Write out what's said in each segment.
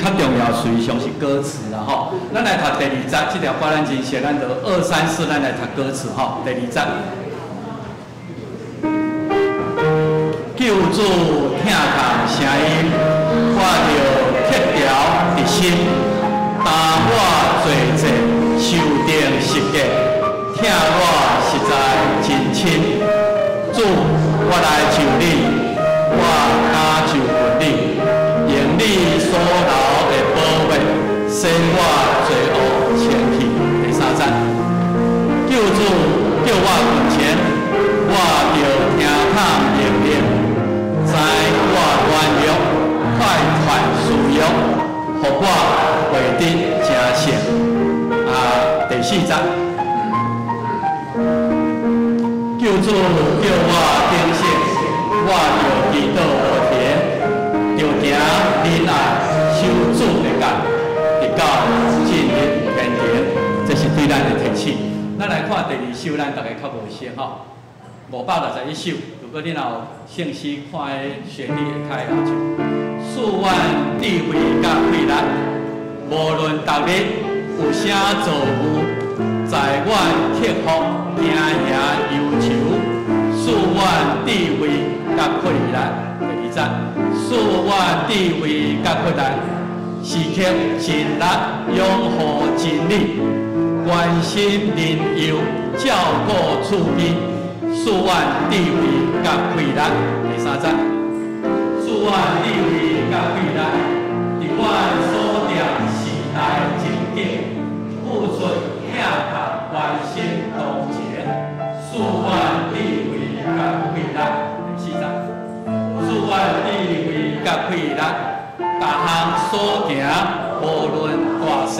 較重要，實際上是歌詞啦吼。咱來讀第二節，這條歌咱真熟，咱就二三四，咱來讀歌詞吼。第二節，救主疼痛聲音，我著刻牢佇心，擔我罪債，受釘十架，疼我實在真深。主，我來求你，我敢就近你，用你所流的寶血，洗我罪惡清去。第三節，救主叫我近前，我著聽通命令，知我軟弱，快快需要，予我獲得成聖。啊，第四節，救主叫我警醒，我著祈禱無停，著行仁愛守主的誡，直到進入天庭。這是對咱的提醒。咱來看第二首，咱逐家較無熟吼，561首。如果你若有聖詩看的旋律，會較會曉唱。賜阮智慧佮氣力，無論逐日有啥造遇，在阮克服驚惶憂愁。賜阮智慧佮氣力，第二節，賜阮智慧佮氣力，時刻盡力擁護真理，關心仁友，照顧厝邊。賜阮智慧佮氣力，第三節，賜阮智慧佮氣力，佇阮所踮時代情景，付出疼痛關心同情。賜阮智慧佮氣力，第四節，賜阮智慧佮氣力，逐項所行無論大細，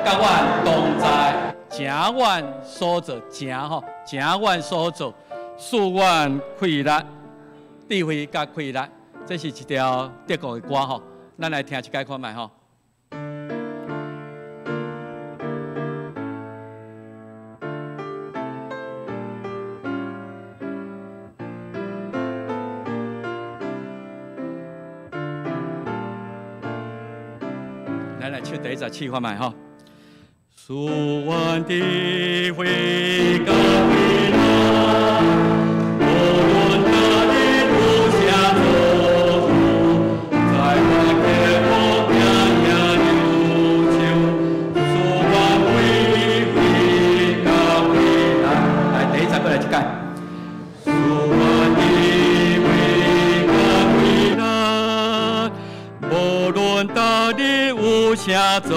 佮阮同在，誠阮所做，誠吼，誠阮所做，賜阮氣力，智慧佮氣力，這是一條德國的歌吼，咱來聽一擺看覓吼。咱來唱第一節試看覓吼。賜阮智慧佮氣力，無論逐日有啥造遇，在阮克服驚惶憂愁。賜阮智慧佮氣力，來第一節閣來一擺。賜阮智慧佮氣力，無論逐日有啥造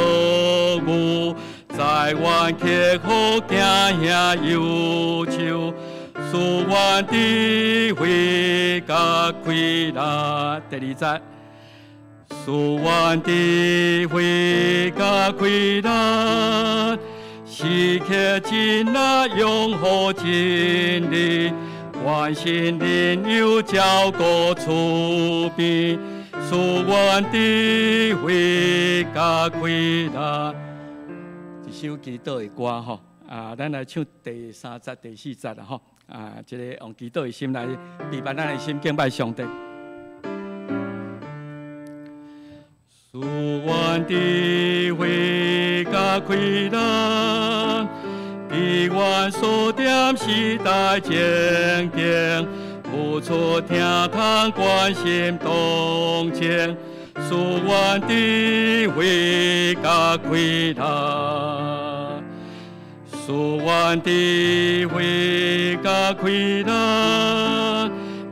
遇，在阮克服驚惶憂愁，賜阮智慧佮氣力。第二節，賜阮智慧佮氣力，時刻盡力擁護真理，關心仁友照顧厝邊，賜阮智慧佮氣力。一首祈禱的歌吼，啊，咱來唱第三節、第四節啦吼，啊，這個用祈禱的心來備辦咱的心敬拜上帝。賜阮智慧佮氣力，佇阮所踮時代情景，付出疼痛關心同情，賜阮智慧佮氣力，賜阮智慧佮氣力，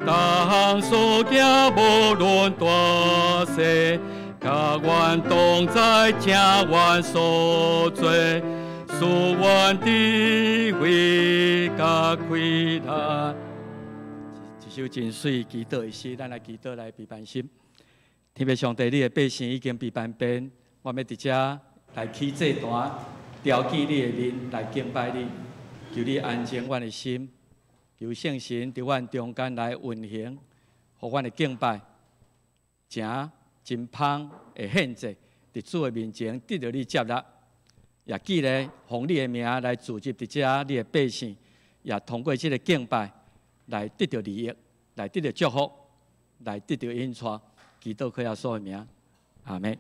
逐項所行無論大細，佮阮同在，誠阮所做，賜阮智慧佮氣力。一首真媠祈禱的詩，咱來祈禱來備辦心。天父上帝，你的百姓已經備辦變，我欲佇遮來起祭壇，調起你的面來敬拜你，求你安靜阮的心，求聖神佇阮中間來運行，予阮的敬拜誠真芳的獻祭，佇主的面前得著你接納，也記得奉你的名來聚集佇遮你的百姓，也通過這个敬拜來得著利益，來得著祝福，來得著引帶。祈禱靠耶穌的名，阿們。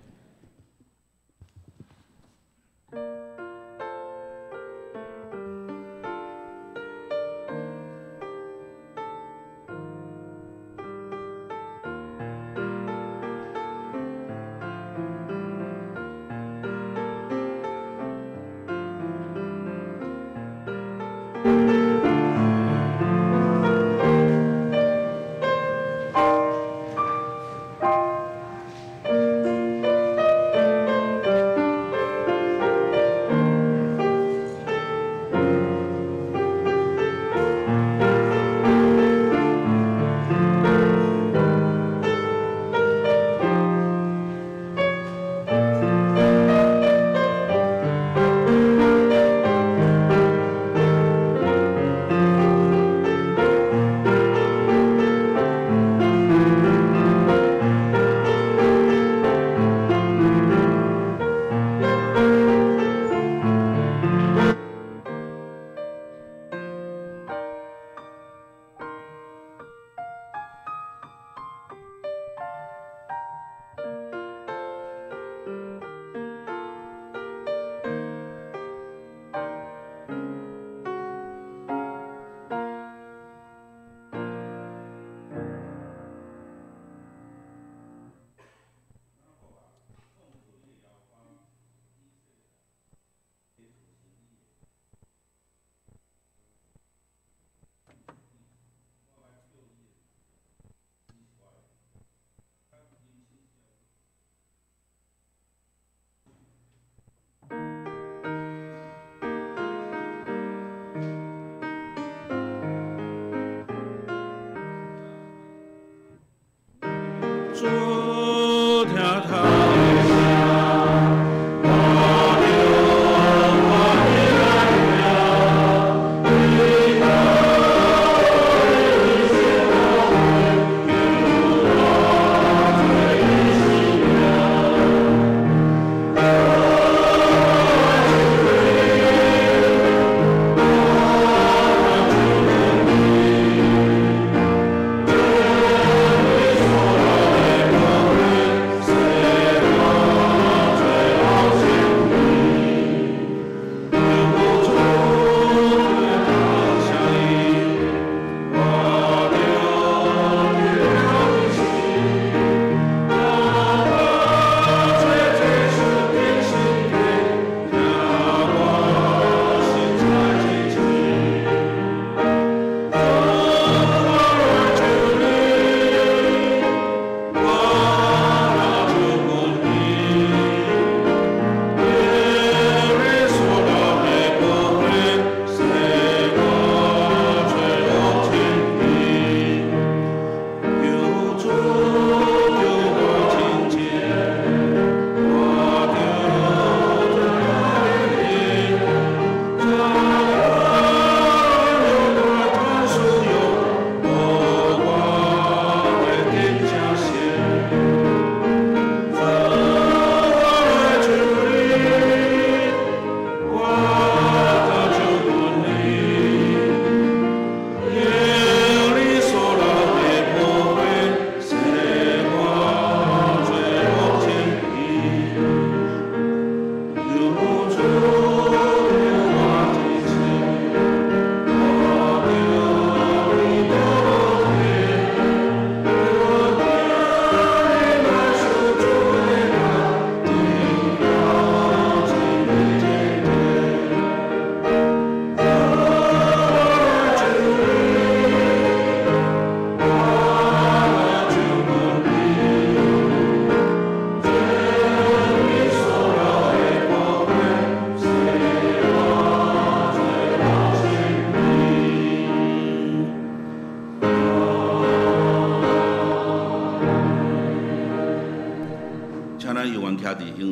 主聽他的聲，我著歡喜來聽，基督的聖寶血，救我罪的性命。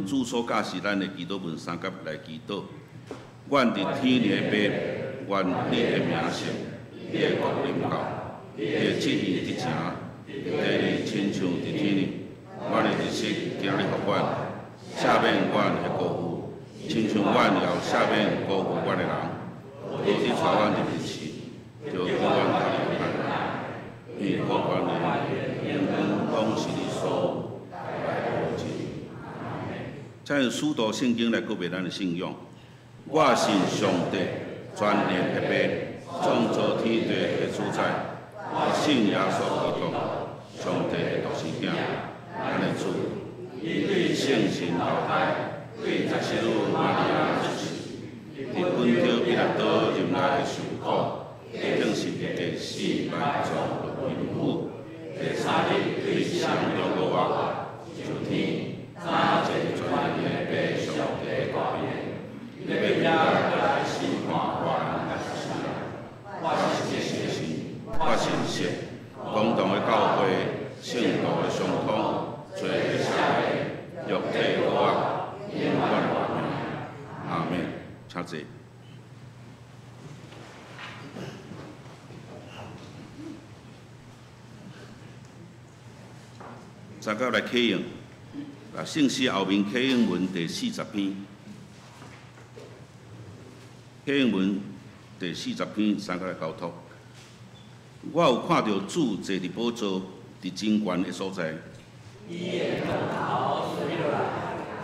主所教示咱的祈禱文三甲來祈禱。願佇天的父，願你的名聖，你的國臨到，你的旨意得成，佇地裡親像佇天裡。阮的日食今日予阮，赦免阮的過負，親像阮也有赦免辜負阮的人。無得帶阮入迷試，著救阮脫離黑暗。因為國權力、榮光攏是你所有，來無盡。請用使徒聖經來告白咱的信仰。我信上帝，全能的父，創造天地的主宰。我信耶穌基督，上帝的獨生囝，咱的主。伊對聖神投胎，對十七女瑪利亞出世，佇本丟彼拉多入內受苦，釘十字架死埋葬落陰府，第三日對死人中復活，上天，坐佇全能的父上帝的右邊，欲佇遐閣來審判活人佮死人。我信聖神，我信聖公同的教會，聖徒的相通，罪的赦免，肉體復活，永遠的活命。阿們。請坐。三甲來啟用，啊，聖詩後面啟應文第四十篇，啟應文第四十篇，三甲來交託。我有看著主坐佇寶座，佇真懸的所在。伊的帳篷垂落來，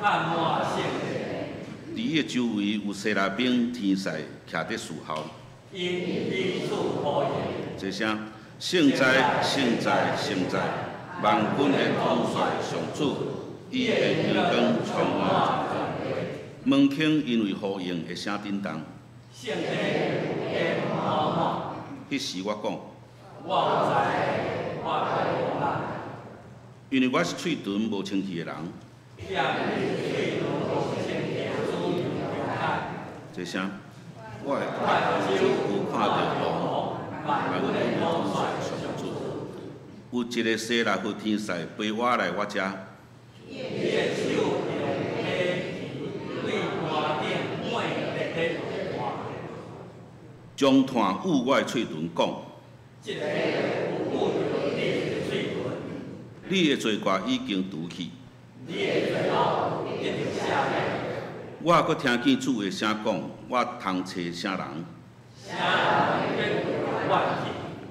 覆滿聖殿。佇伊的周圍有西拉兵天使徛佇侍候。𪜶彼此呼應。齊聲，聖哉，聖哉，聖哉！萬軍的統帥上主，伊的榮光充滿全地。門框因為呼應的聲震動。聖殿會滿滿。彼時我講，我有知，我無力。因為我是喙唇無清氣的人。踮喙唇無清氣的子民中間。齊聲，我的目睭有看著王，萬軍的統帥上主。有一个洗拉弗天使飛倚來我遮。伊的手用火鉗對壇頂滿熱的炭，將炭捂我的喙唇，講：這个捂著你的喙唇，你的罪過已經除去。你的罪惡得著赦免。我閣聽見主的聲講：我通揣啥人？啥人欲對阮去？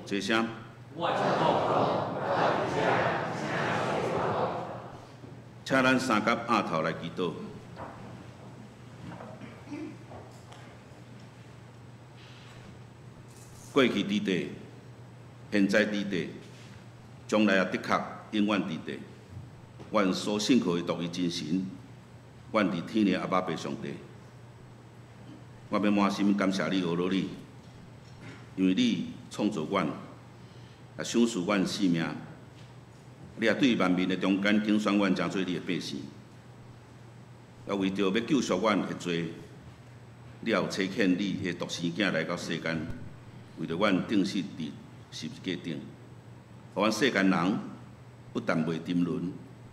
這聲。我就講，我佇遮。請咱三佮奀頭來祈禱。過去佇地，現在佇地，將來也的確永遠佇地。阮所信靠的獨一真神，阮佇天的阿爸父上帝，我欲滿心感謝你，阿羅你，因為你創造阮，也賞賜阮性命，你也對萬民的中間揀選阮，成做你的百姓，也為著欲救贖阮的罪，你也有差遣你的獨生囝來到世間，為著阮釘死佇十字架頂，予阮世間人不但袂沉淪，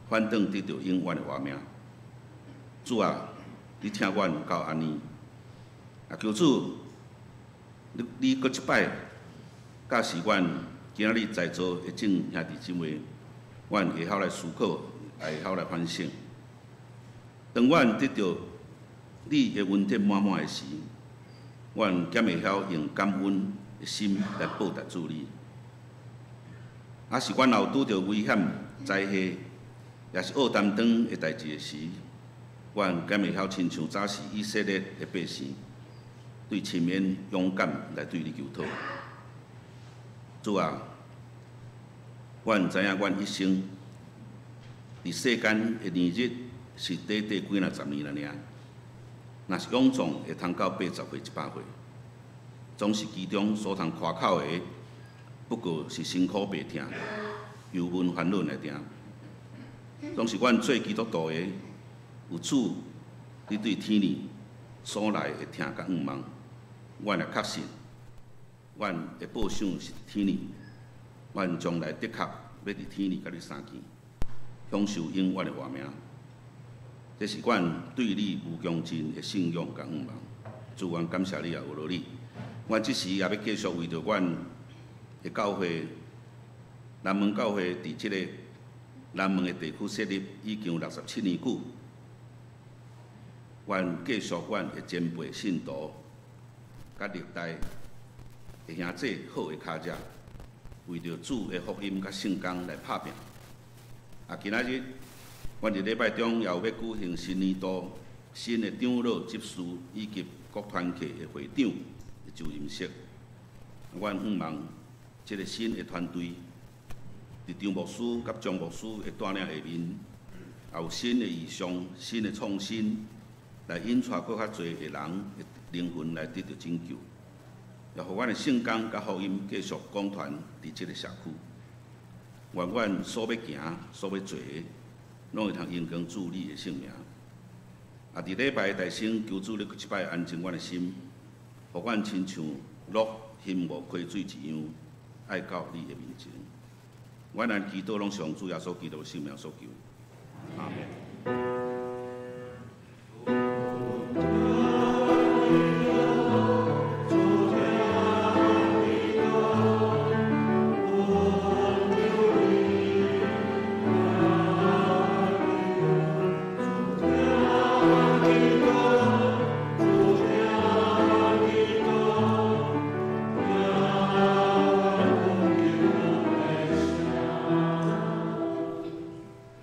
反轉得著永遠的活命。主啊，你疼阮到按呢，啊求主，你閣一擺教示阮，今仔日在座的眾兄弟姊妹，阮會曉來思考，也會曉來反省。當阮得著你的恩典滿滿的時，阮敢會曉用感恩的心來報答主你？啊是阮若有拄著危險災禍，也是惡擔當的代誌的時，阮敢會曉親像早時以色列的百姓，對深淵勇敢來對你求討？主啊，阮知影阮一生佇世間的年日是短短幾若十年爾爾，若是勇壯會通到80歲、100歲，總是其中所通誇口的，不過是辛苦白疼、憂悶煩惱來定。總是阮做基督徒的，有主你對天裡所來的疼佮向望，阮也確信，阮的報賞是天裡，阮將來的確欲佇天裡佮你相見，享受永遠的活命。這是阮對你無窮盡的信仰佮向望。主，阮感謝你也有落你。阮這時也欲繼續為著阮的教會，南門教會佇這個南門的地區設立已經有67年久。阮繼續阮的前輩信徒，佮歷代的兄弟好的跤跡，為著主的福音佮聖工來拍拚。啊，今仔日，阮佇禮拜中也有欲舉行新年度新的長老執事以及各團契的會長的就任式。阮向望這個新的團隊，佇張牧師佮張牧師的帶領下面，也有新的異象、新的創新，來引帶閣較濟的人的靈魂來得著拯救，也予阮的聖工佮福音繼續廣傳佇這個社區。願阮所欲行、所欲做的，攏會通榮光主你的聖名。啊！佇禮拜的大聲，求主你閣一擺安靜阮的心，予阮親像鹿欣慕溪水一樣，愛到你的面前。阮按祈禱攏奉主耶穌基督的聖名所求。阿們。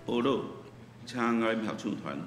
保羅，請愛合唱團。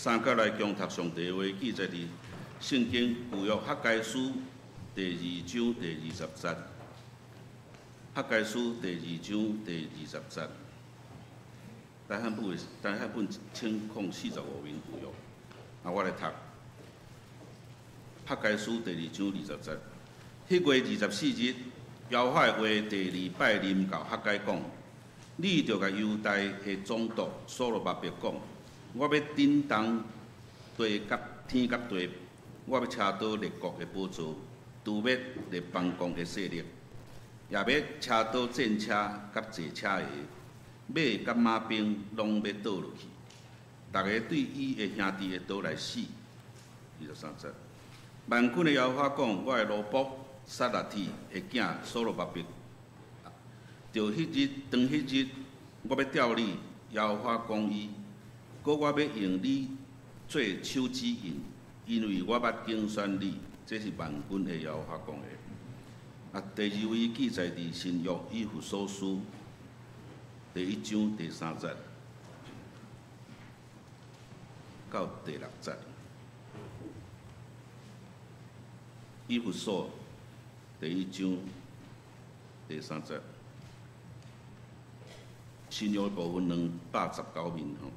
三甲來共讀上帝話，記載佇聖經舊約哈該書第二章第二十節。哈該書第二章第二十節。台漢本台漢本1045面舊約。啊，我來讀哈該書第二章二十節。彼月24日，耶和華的話第二擺臨到哈該講：你著共猶大的總督所羅巴伯講，我欲震動地佮天佮地，我欲車倒列國的寶座，除滅列邦國的勢力，也欲車倒戰車佮坐車的馬佮馬兵攏欲倒落去，逐个對伊的兄弟的刀來死。23節，萬軍的耶和華講：我的奴僕撒辣鐵的囝所羅巴伯，著彼日當彼日，我欲調你，耶和華講伊，閣我欲用你做手指印，因為我捌揀選你，這是萬軍的耶和華講的。啊，第二位記載佇新約以弗所書第一章第三節到第六節。以弗所第一章第三節，新約部分219面吼。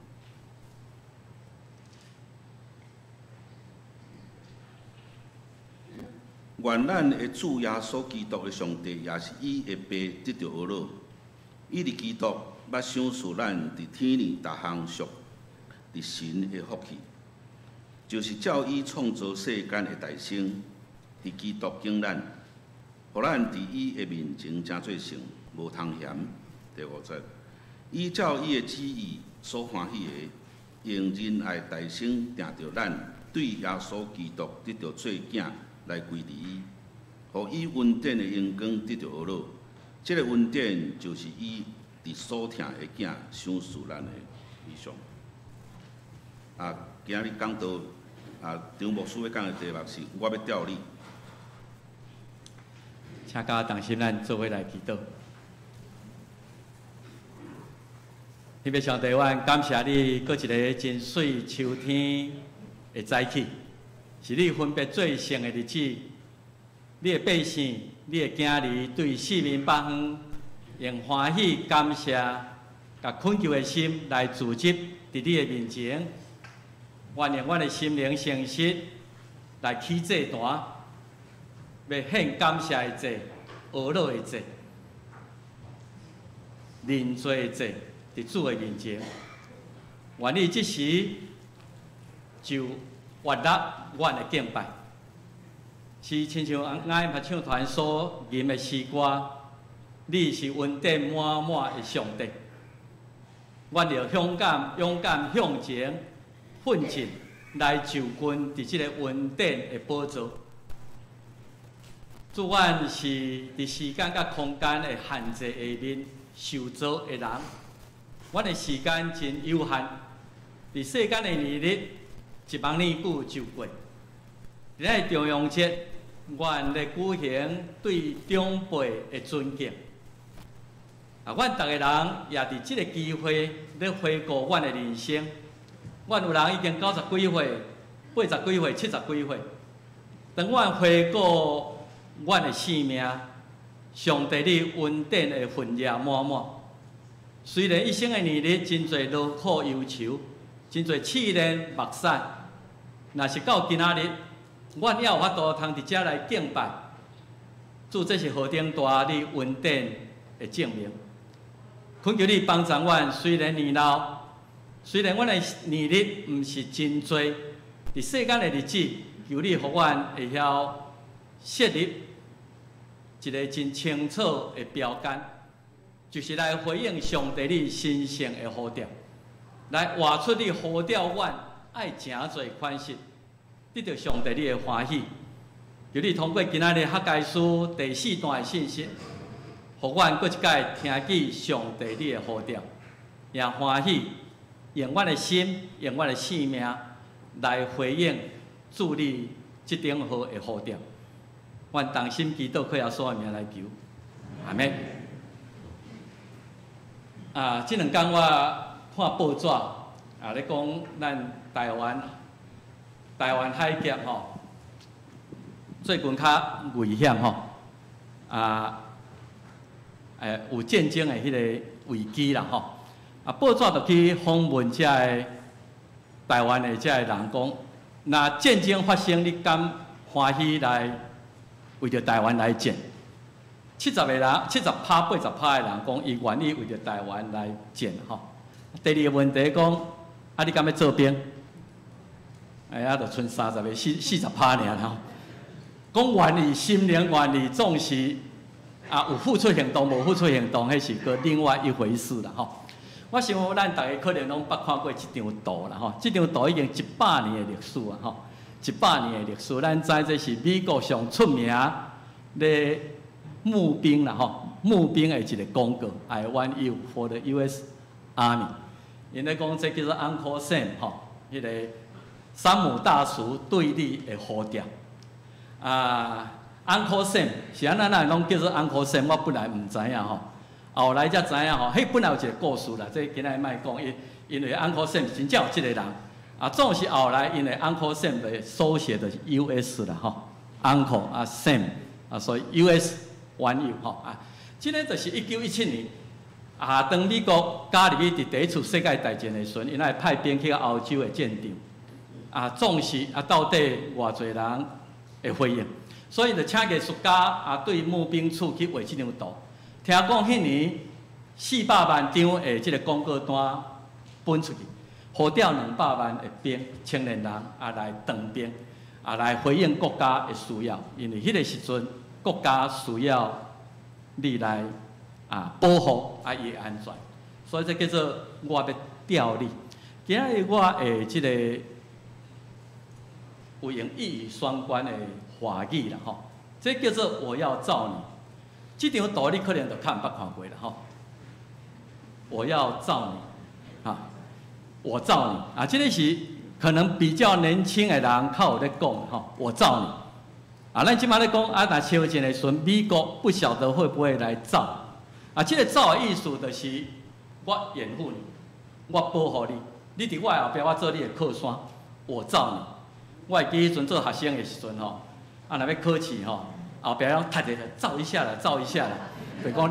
願咱的主耶穌基督的上帝，也是伊的爸得著呵咾。伊佇基督捌賞賜咱佇天裡逐項屬佇神的福氣，就是照伊創造世間的大成，佇基督揀咱，予咱佇伊的面前成做聖，無通嫌。第五節，伊照伊的旨意所歡喜的，用仁愛大成定著咱，對耶穌基督得著做囝來歸佇伊，予伊恩典的榮光得著呵咾。這个恩典就是伊佇所疼的囝賞賜咱的。以上。啊，今日講道啊，張牧師欲講的題目是：我欲吊你。請佮我同心，咱做伙來祈禱。天父上帝，阮感謝你，閣一个真媠秋天的早起，是你分別做聖的日子。你的百姓，你的囝兒，對四面八方用歡喜、感謝、佮懇求的心來聚集佇你的面前。願用阮的心靈誠實來起祭壇，欲獻感謝的祭、呵咾的祭、認罪的祭，佇主的面前。願你這時就悅納阮的敬拜，是親像愛合唱團所吟的詩歌，你是恩典滿滿的上帝。阮著勇敢、勇敢向前奮進，來就近佇這个恩典的寶座。主，阮是佇時間佮空間的限制下面受造的人，阮的時間真有限，佇世間的年日一萬年久就過。佇咱的重陽節，阮咧舉行對長輩的尊敬。啊，阮逐个人也佇這个機會咧回顧阮的人生。阮有人已經九十幾歲、八十幾歲、七十幾歲。當阮回顧阮的生命，上帝你恩典的分也滿滿。雖然一生的年日真濟勞苦憂愁，真濟試煉目屎，若是到今仔日，阮猶有法度通佇遮來敬拜。主，這是何等大你恩典的證明。懇求你幫助阮，雖然年老，雖然阮的年日毋是真濟，佇世間的日子，求你予阮會曉設立一个真清楚的標桿，就是來回應上帝你神聖的呼召，來活出你呼召阮愛誠濟款式，得著上帝你的歡喜。求你通過今仔日哈該書第四段的信息，予阮閣一擺聽見上帝你的呼召，也歡喜用阮的心，用阮的生命來回應主你這等好的呼召。阮同心祈禱，靠耶穌的名來求，阿們。啊，這兩工我看報紙，啊，咧講咱台灣海峽吼，最近較危險吼，啊，有戰爭的彼个危機啦吼，啊，報紙就去訪問遮个台灣的遮个人講，若戰爭發生，你敢歡喜來為著台灣來戰？70個人，70趴、80趴的人講，伊願意為著台灣來戰吼。第二个問題講，啊，你敢欲做兵？哎呀，就賰30個、40趴爾吼。講願意，心靈願意，總是啊有付出行動，無付出行動，彼是閣另外一回事啦吼。我想咱逐家可能攏捌看過這張圖啦吼，這張圖已經100年的歷史啊吼，一百年的歷史，咱知這是美國上出名咧募兵啦吼，募兵的一個廣告，I want you for the U.S. Army。𪜶咧講這叫做 Uncle Sam 吼，彼个山姆大叔對你的呼召。啊，Uncle Sam 是按怎咱攏叫做 Uncle Sam，我本來毋知影吼，後來才知影吼，彼本來有一個故事啦，這今仔日莫講，因為 Uncle Sam 真正有這個人，啊，總是後來因為 Uncle Sam 的縮寫就是 U.S. 啦吼，Uncle 啊 Sam 啊，所以 U.S. want you 吼啊，這个就是1917年啊，當美國加入去佇第一次世界大戰的時陣，𪜶愛派兵去到歐洲的戰場，啊，總是啊，到底偌濟人會回應，所以就請藝術家啊，對募兵處去畫這張圖。聽講彼年400萬張的這个廣告單分出去，呼召200萬的兵青年人啊來當兵，啊來回應國家的需要，因為彼个時陣國家需要你來啊保護啊伊的安全，所以這叫做我欲罩你。今仔日我會這个有用一語雙關的話語啦吼，這叫做我要罩你。這張圖你可能就較毋捌看過啦吼。我要罩你，啊，我罩你啊，這个是可能比較年輕的人較有咧講吼，我罩你。啊，咱這馬咧講啊，若相戰的時陣，美國不曉得會不會來罩。啊，這个罩的意思就是我掩護你，我保護你，你佇我後壁，我做你的靠山，我罩你。我會記彼陣做學生的時陣吼，啊，若欲考試吼，後壁攏踢一下，罩一下啦，罩一下啦，就講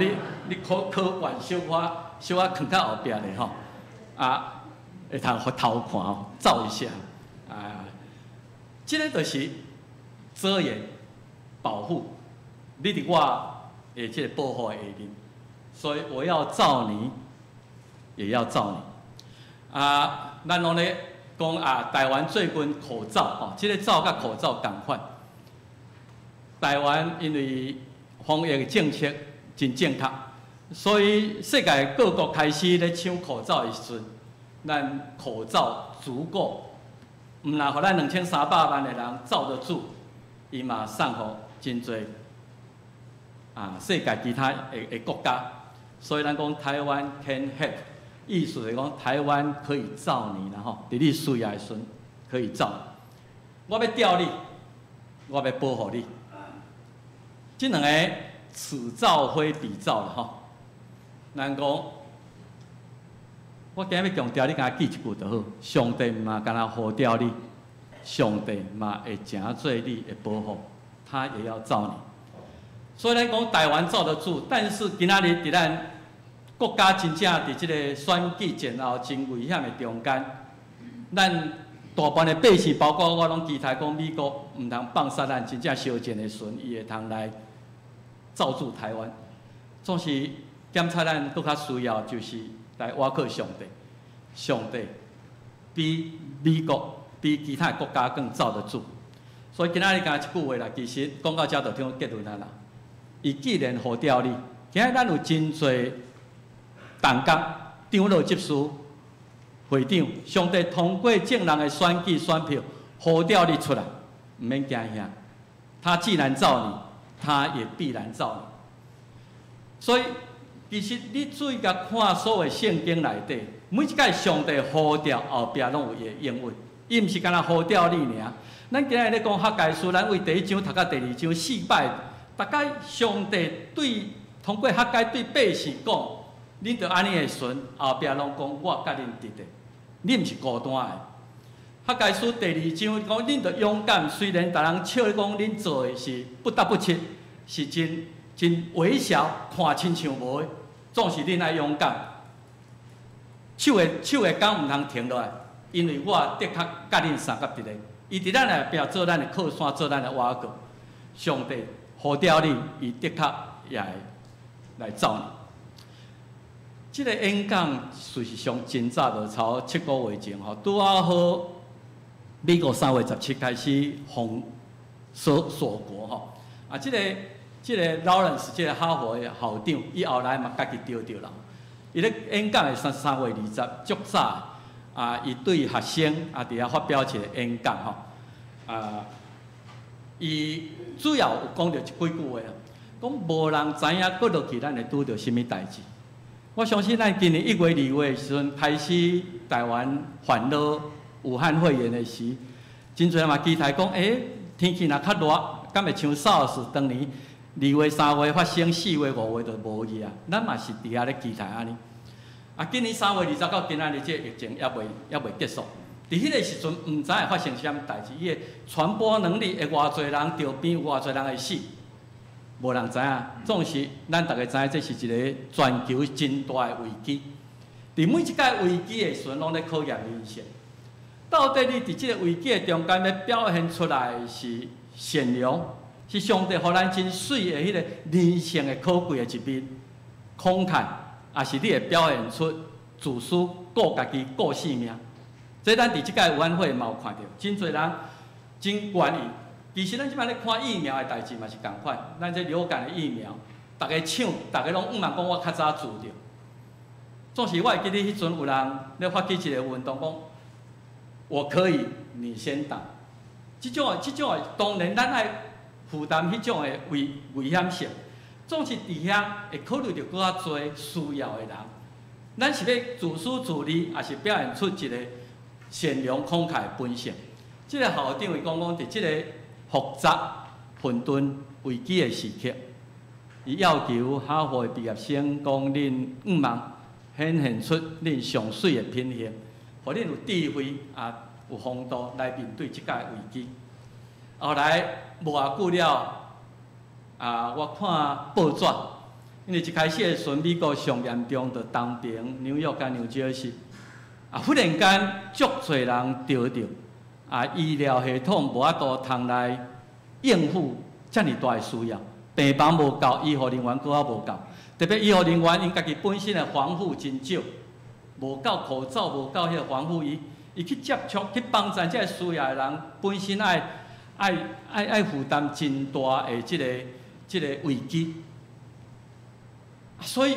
你考考卷小可小可囥較後壁咧吼，啊，會通予偷看吼，罩一下，啊，這个就是遮掩、保護，你佇我的這个保護的下面，所以我要罩你，也要罩你。啊，咱攏咧講啊，台灣最近口罩吼，這个罩佮口罩仝款。台灣因為防疫政策真正確，所以世界各國開始咧搶口罩的時陣，咱口罩足夠，毋但予咱2300萬的人罩得住，伊嘛送予真濟啊世界其他的國家。所以咱講台灣 can help，意思是講台灣可以罩你啦吼，佇你需要的時陣可以罩。我欲罩你，我欲保護你。這兩个此罩非彼罩啦吼。咱講，我今日欲強調，你共記一句就好。上帝毋嘛干焦呼召你，上帝嘛會成做你的保護，他也要罩你。所以咱講台灣罩得住，但是今仔日佇咱國家真正佇這个選舉前後真危險的中間，咱大半的百姓，包括我攏期待講美國毋通放殺咱，真正相戰的時陣，伊會通來罩住台灣。總是檢查咱閣較需要，就是來倚靠上帝。上帝比美國、比其他國家更罩得住。所以今仔日講一句話啦，其實講到遮就聽結論啊啦。伊既然呼召你，今仔咱有真濟同工、長老執事、會長，上帝通過眾人的選舉選票呼召你出來，毋免驚嚇。他既然罩你，他也必然罩你。所以，其實你注意共看所有聖經內底，每一擺上帝呼召後壁攏有伊的應允，伊毋是干焦呼召你爾。咱今仔日咧講哈該書，咱為第一章讀到第二章四擺，逐擺上帝對通過哈該對百姓講，恁著按呢的時陣，後壁攏講我佮恁佇咧，你毋是孤單的。哈該書第二章講，恁著勇敢，雖然逐人笑講恁做的是不得不切，是真真微小，看親像無的，總是恁愛勇敢。手的手的工毋通停落來，因為我的確佮恁相佮佇咧。伊佇咱內壁做咱的靠山，做咱的倚靠。上帝呼召你，伊的確也會來罩你。這個演講事實上真早就差7個月前吼，拄仔好美國3月17開始封鎖鎖國吼。啊，這個勞倫斯這個哈佛的校長，伊後來嘛家己著著啦。伊咧演講的3月20，足早啊，伊對學生啊佇遐發表一個演講吼。啊，伊主要有講著一幾句話啊，講無人知影閣落去咱會拄著啥物代誌。我相信咱今年1月、2月的時陣開始台灣犯落武漢肺炎的時，真濟人嘛期待講，欸，天氣若較熱，敢會像 SARS 當年2月、3月發生，4月、5月就無去啊？咱嘛是佇遐咧期待按呢。啊，今年3月20到今仔日，這個疫情猶未結束。佇彼個時陣，毋知會發生啥物代誌，伊的傳播能力會偌濟人著病，有偌濟人會死，無人知影。總是咱逐家知影，這是一個全球真大的危機。佇每一擺危機的時陣，攏咧考驗人性。到底你佇這個危機的中間，欲表現出來是善良，是上帝予咱真媠的彼個人性的可貴的一面，慷慨，抑是你會表現出自私、顧家己、顧性命？這咱佇這擺晚會嘛有看著，真濟人真願意。其實咱這擺咧看疫苗的代誌嘛是仝款，咱這流感的疫苗，逐家搶，逐家攏向望講我較早注著。總是我會記得彼陣有人咧發起一個運動，講我可以，你先打。這種的，當然咱愛負擔彼種的危險性，總是佇遐會考慮著閣較濟需要的人。咱是欲自私自利，抑是表現出一個善良慷慨的本性？這個校長伊講講，佇這個複雜混沌危機的時刻，伊要求哈佛的畢業生講：恁向望顯現出恁上媠的品行，予恁有智慧啊，有風度來面對這擺危機。後來無偌久了，啊，我看報紙，因為一開始的時陣，美國上嚴重就東爿紐約佮紐澤西，啊，忽然間足濟人著著，啊，醫療系統無法度通來應付遮爾大的需要，病房無夠，醫護人員閣較無夠，特別醫護人員𪜶家己本身的防護真少，無夠口罩，無夠彼个防護衣，伊去接觸去幫助這个需要的人，本身愛負擔真大的這個危機，所以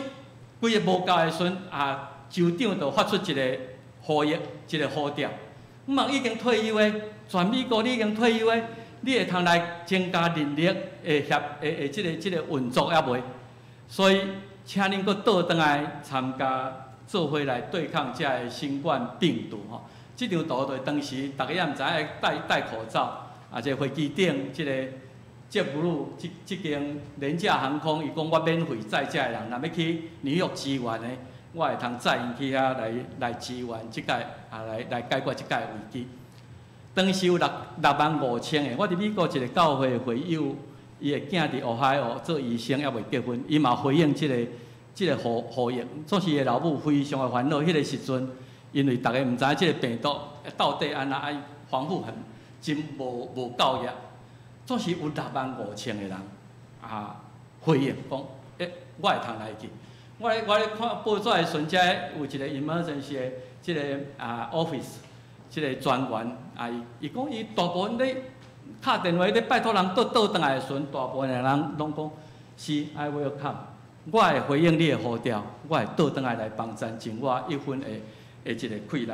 規个無夠的時陣，啊，州長就發出一個呼籲，一個呼召。毋茫已經退休的，全美國你已經退休的，你會通來增加人力的協的的這個運作猶未？所以，請恁閣倒轉來參加做伙來對抗這个新冠病毒吼。這張圖就是當時逐家也毋知影愛戴口罩，啊，這個飛機頂這個 JetBlue 這間廉價航空，伊講我免費載這个人，若欲去紐約支援的，我會通載𪜶去遐來支援這個啊，來解決這個危機。當時有6萬5千個，我佇美國一個教會會友，伊的囝佇俄亥俄做醫生，猶未結婚，伊嘛回應這個呼籲，總是伊的老母非常的煩惱。彼個時陣，因為逐家毋知影這個病毒到底按怎愛防護很真無夠額，總是有6萬5千個人啊回應講，欸，我會通來去。我咧看報紙的時陣，才有一個 emergency 的這個啊 office，這個專員啊，伊講伊大部分咧敲電話咧拜託人倒轉來的時陣，大部分的人攏講是 I will come，我會回應你的呼召，我會倒轉來來幫贊盡我一分的一個氣力。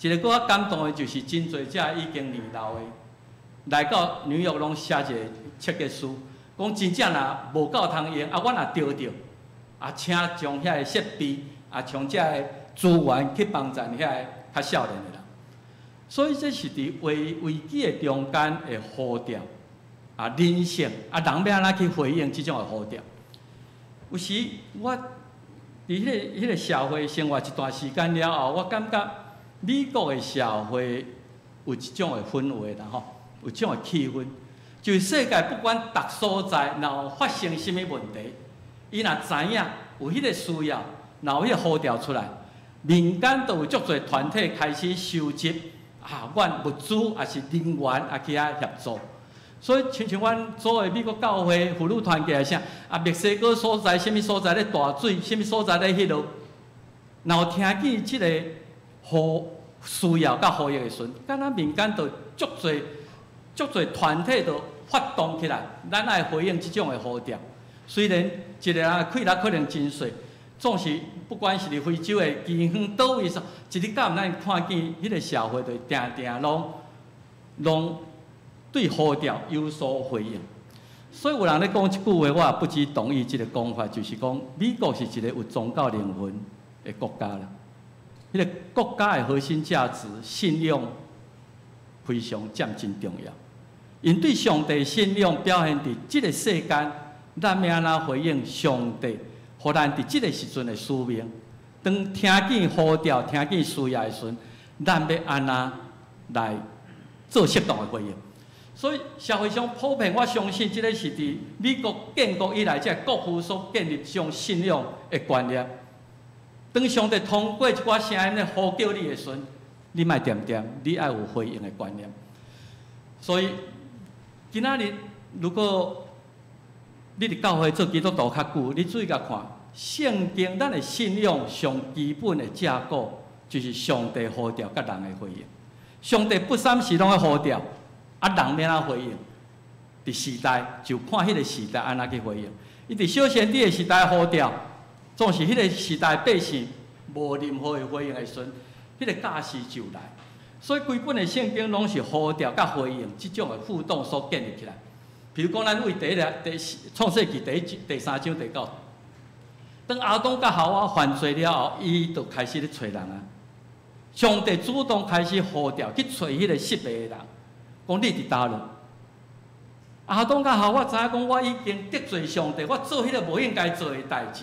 一個閣較感動的就是真濟這已經年老的來到紐約攏寫一個切結書，講真正若無夠通用，啊，我若著著，啊，請將遐个設備，啊，將這个資源去幫贊遐个較少年的人。所以這是佇危機的中間的呼召，啊，人性，啊，人欲按怎去回應這種的呼召？有時我佇彼個社會生活一段時間了後，我感覺美國的社會有一種的氛圍啦吼，有這種的氣氛，就是世界不管逐所在，若有發生啥物問題，伊若知影有彼個需要，若有彼個呼召出來，民間都有足濟團體開始收集啊，阮物資抑是人員啊去遐協助。所以，親像阮組的美國教會婦女團契啥，啊，墨西哥所在，啥物所在咧大水，啥物所在咧彼落，若有聽見這個呼需要佮呼應的時陣，敢若民間就足濟足濟團體就發動起來，咱愛回應這種的呼召。雖然一個人的氣力可能真細，總是不管是佇非洲的饑荒佗位，一日到晚咱看見彼個社會就定定攏攏對呼召有所回應。所以有人咧講一句話，我也不只同意這個講法，就是講美國是一個有宗教靈魂的國家啦。彼個國家的核心價值、信仰非常佔真重要。𪜶對上帝信仰表現佇這個世間，咱欲按怎回應上帝，予咱佇這個時陣的使命。當聽見呼召、聽見需要的時陣，咱欲按怎來做適當的回應？所以社會上普遍，我相信這個是佇美國建國以來，這個國父所建立這種信仰的觀念。當上帝通過一寡聲音咧呼叫你的時陣，你莫恬恬，你愛有回應的觀念。所以今仔日，如果你佇教會做基督徒較久，你注意共看聖經，咱的信仰上基本的架構，就是上帝呼召佮人的回應。上帝不三時攏咧呼召。啊，人欲按怎回應？佇時代就看彼個時代按怎去回應。伊佇小先知的時代呼召，總是彼個時代百姓無任何的回應的時陣，彼個教示就來。所以規本的聖經攏是呼召佮回應這種的互動所建立起來。比如講，咱對第一個第創世記第一第三章第九，當亞當佮夏娃犯罪了後，伊就開始咧揣人啊。上帝主動開始呼召去揣彼個失迷的人。講你佇佗落？亞當佮夏娃知影講，我已經得罪上帝，我做彼個無應該做的代誌。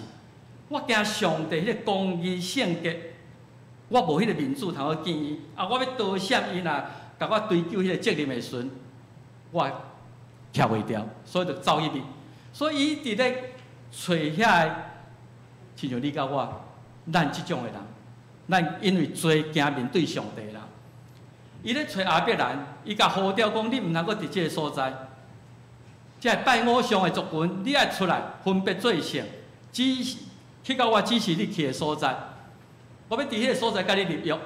我驚上帝彼個公義聖潔，我無彼個面子通去見伊。啊，我欲逃閃伊若共我追究彼個責任的時陣，我徛袂牢，所以就走去。所以伊佇咧揣遐个，親像你佮我，咱這種的人，咱因為罪驚面對上帝啦。伊咧揣亞伯蘭，伊共呼召講：你毋通閣佇這个所在，這個拜偶像的族群，你愛出來分別做聖，指去到我指示你去的所在。我欲佇彼个所在佮你立約，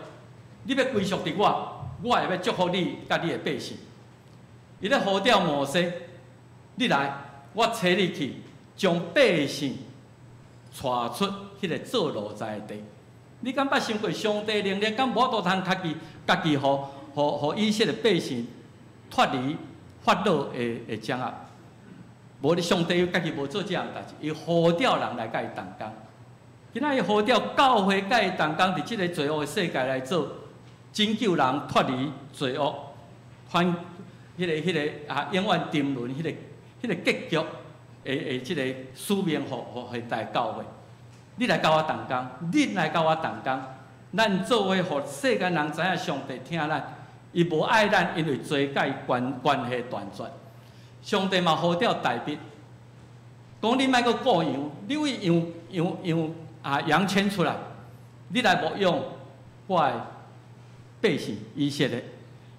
你欲歸屬佇我，我會欲祝福你佮你的百姓。伊咧呼召摩西，你來，我差你去，將百姓帶出彼个做奴才的地。你敢捌想過上帝能力敢無法度通家己家己予予予以色列百姓脫離法老的的掌握？無你上帝家己無做這項代誌，伊呼召人來佮伊同工。今仔伊呼召教會佮伊同工，佇這個罪惡的世界來做拯救人脫離罪惡，反彼個彼個啊永遠沉淪彼個彼個結局的的這個使命，予予現代教會。你來佮我同工，恁來佮我同工，咱做伙予世間人知影上帝疼咱，伊無愛咱，因為罪佮伊關關係斷絕。上帝嘛呼召大衛，講你莫閣顧羊，你為羊羊羊啊羊圈出來，你來牧養我的百姓以色列。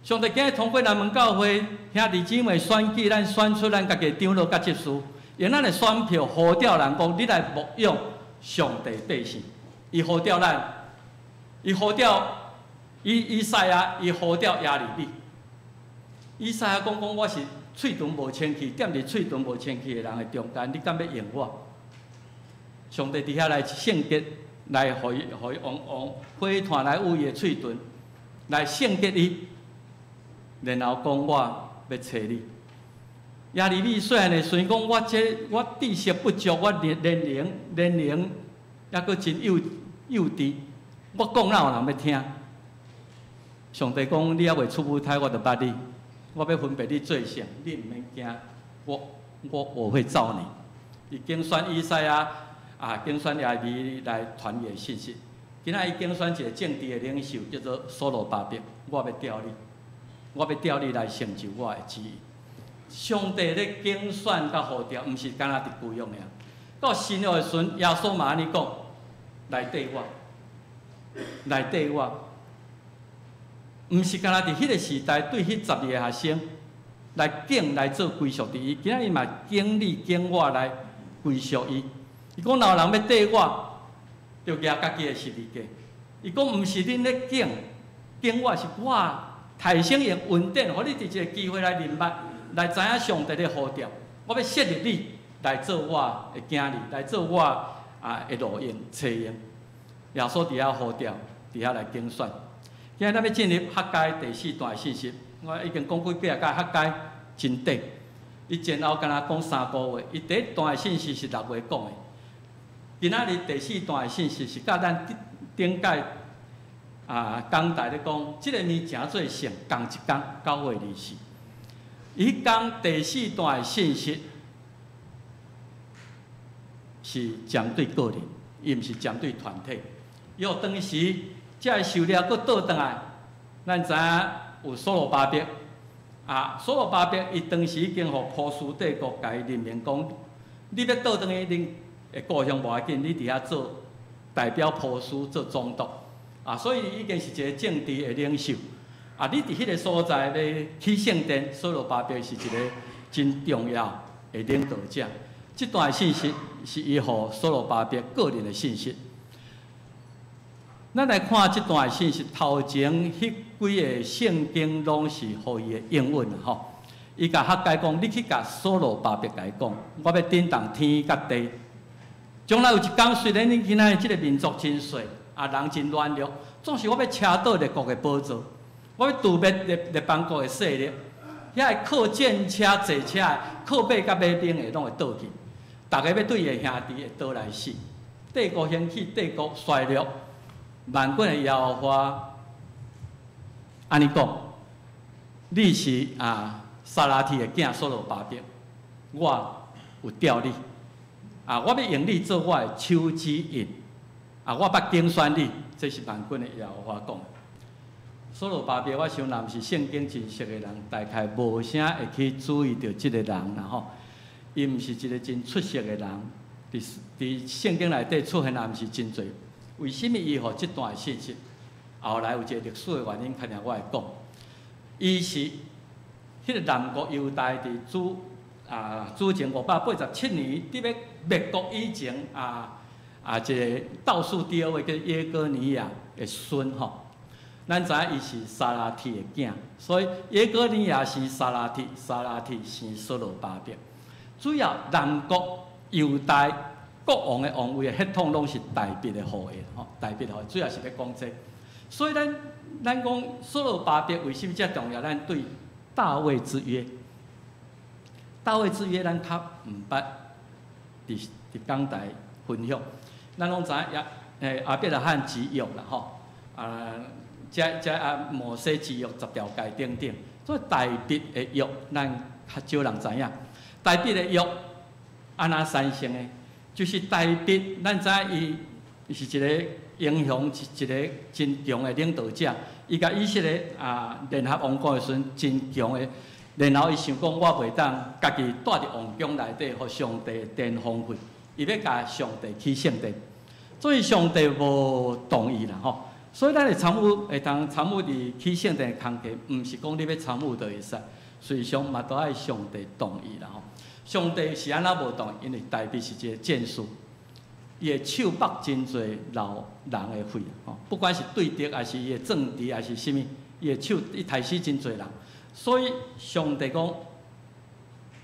上帝今日通過南門教會兄弟姊妹選舉，咱選出咱家己長老佮執事，用咱的選票呼召人講，你來牧養上帝百姓。伊呼召咱，伊呼召以以賽亞，伊呼召耶利米。以賽亞講講我是喙唇無清氣，踮佇喙唇無清氣的人的中間，你敢欲用我？上帝佇遐來聖潔，來予伊予伊用用火炭來捂伊的喙唇，來聖潔伊，然後講我欲揣你。耶利米細漢的時陣講，我這我知識不足，我年年齡年齡猶閣真幼幼稚，我講哪有人欲聽？上帝講，你猶未出母胎，我就捌你。我欲分別你做聖，你毋免驚，我我我會造你。伊揀選以賽亞啊，揀選耶利米來傳伊的信息。今仔伊揀選一個政治的領袖，叫做所羅巴伯，我欲調你。我欲調你來成就我的旨意。上帝咧揀選佮呼召，毋是干焦佇舊約爾。到新約的時陣，耶穌嘛按呢講，來綴我，來綴我，毋是干焦佇彼个時代對彼12个學生來揀來做歸屬佇伊，今仔日嘛揀你揀我來歸屬伊。伊講若有人欲綴我，著舉家己的十字架。伊講毋是恁咧揀揀我，是我提升用恩典，予你佇一个機會來認捌，來知影上帝咧呼召。我欲設立你來做我的囝兒，來做我的路用、冊用。耶穌佇遐呼召，佇遐來揀選。今日咱欲進入哈該第四段的信息，我已經講幾擺，共哈該真短。伊前後敢若講3個月，伊第一段的信息是6月講的。今仔日第四段的信息是佮咱頂屆講台咧講，這个年誠做聖仝一工9月24。伊講第四段的信息是針對個人，伊毋是針對團體。伊予當時這个狩獵閣倒轉來，咱知影有所羅巴伯啊，所羅巴伯伊當時已經予波斯帝國共伊任命講，你欲倒轉去恁的故鄉無要緊，你佇遐做代表波斯做總督啊，所以已經是一个政治的領袖。啊，你佇彼个所在欲起聖殿，所羅巴伯是一个真重要的領導者。這段信息是伊予所羅巴伯個人的信息。咱來看這段信息，頭前彼幾个聖經攏是予伊的應允吼。伊共哈該講，你去共所羅巴伯共伊講，我欲震動天佮地。將來有一工，雖然恁今仔日這个民族真細，啊人真軟弱，總是我欲車倒列國的寶座，我欲除滅列邦國的勢力，遐个靠戰車、坐車的，靠馬佮馬兵的，攏會倒去。逐个欲對伊的兄弟會倒來死。帝國興起，帝國衰落，萬軍的耶和華按呢講，你是沙拉鐵的囝所羅巴伯，我有召你，啊，我欲用你做我的手指印，啊，我捌揀選你，這是萬軍的耶和華講。所羅巴伯，我想若毋是聖經真熟的人，大概無啥會去注意著這个人啦吼。伊毋是一个真出色的人，佇聖經內底出現也毋是真濟。為啥物伊予這段信息？後來有一個歷史的原因，較爾我會講。伊是彼个南國猶大佇主前587年，佇欲滅國以前一个倒數第二位叫耶哥尼亞的孫吼。咱知影伊是沙拉鐵的囝，所以耶哥尼亞生沙拉鐵，沙拉鐵生所羅巴伯。主要南國猶大國王的王位的血統攏是大衛的後裔，吼，大衛的後裔主要是欲講這個。所以咱講所羅巴伯為啥物遮重要？咱對大衛之約，大衛之約咱較毋捌佇講台分享。咱攏知影亞伯拉罕之約啦，吼，啊，這摩西之約十條誡等等，所以大衛的約咱較少人知影。大衛的約按怎產生的？就是大衛，咱知影伊是一个英雄，是一个真強的領導者。伊共以色列聯合王國的時陣真強的，然後伊想講我袂當家己蹛佇王宮內底，予上帝殿荒廢。伊欲共上帝起聖殿，所以上帝無同意啦吼。所以咱會參與，會當參與佇起聖殿的工課，毋是講你欲參與就會使，實際上嘛都愛上帝同意啦吼。上帝是按怎無同意？因為大衛是一个戰士，伊的手縛真濟流人的血吼，不管是對敵，還是伊的政敵，還是啥物，伊的手伊刣死真濟人。所以上帝講，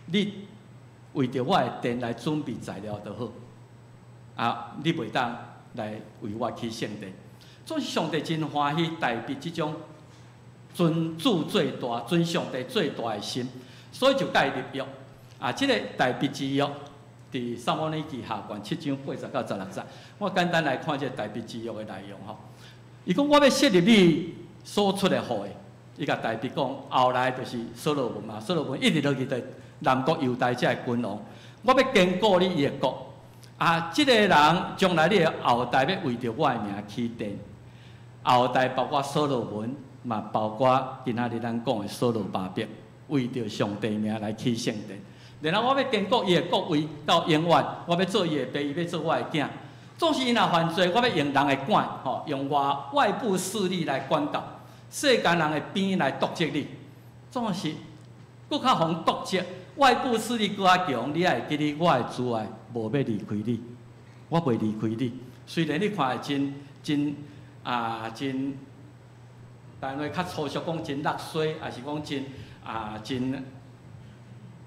你為著我的殿來準備材料就好，啊，你袂當來為我起聖殿。所以上帝真歡喜大衛這種尊主最大、尊上帝最大的心，所以就共伊立約。啊，這个大衛之約，佇撒母耳記下卷7章80到16節，我簡單來看這个大衛之約的內容吼。伊講我欲設立你所出的後裔，伊共大衛講，後來就是所羅門嘛，所羅門一直落去就南國猶大這个君王，我欲堅固你伊的國。啊，這个人將來你的後代欲為著我的名起殿，後代包括所羅門，嘛包括今仔日咱講的所羅巴伯，為著上帝名來起聖殿。然後我欲堅固伊的國位到永遠，我欲做伊的爸，伊欲做我的囝。總是𪜶若犯罪，我欲用人的管，吼，用外部勢力來管教，世間人的鞭來督責你。總是閣較予督責，外部勢力閣較強，你愛會記得我的慈愛無欲離開你，我袂離開你。雖然你看會真真啊真，但話較粗俗講真落衰，抑是講真啊真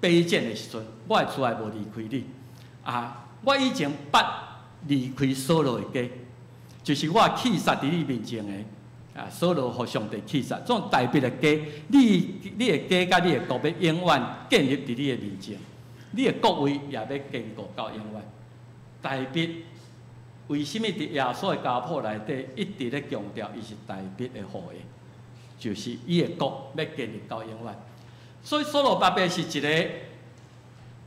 卑賤的時陣，我的慈愛無離開你。啊，我以前捌離開掃羅的家，就是我棄殺佇你面前的啊，掃羅予上帝棄殺，總大衛的家，你的家佮你的國欲永遠建立佇你的面前，你的國位也欲堅固到永遠。大衛為啥物佇耶穌的家譜內底一直咧強調，伊是大衛的後裔，就是伊的國欲建立到永遠。所以所羅巴伯是一個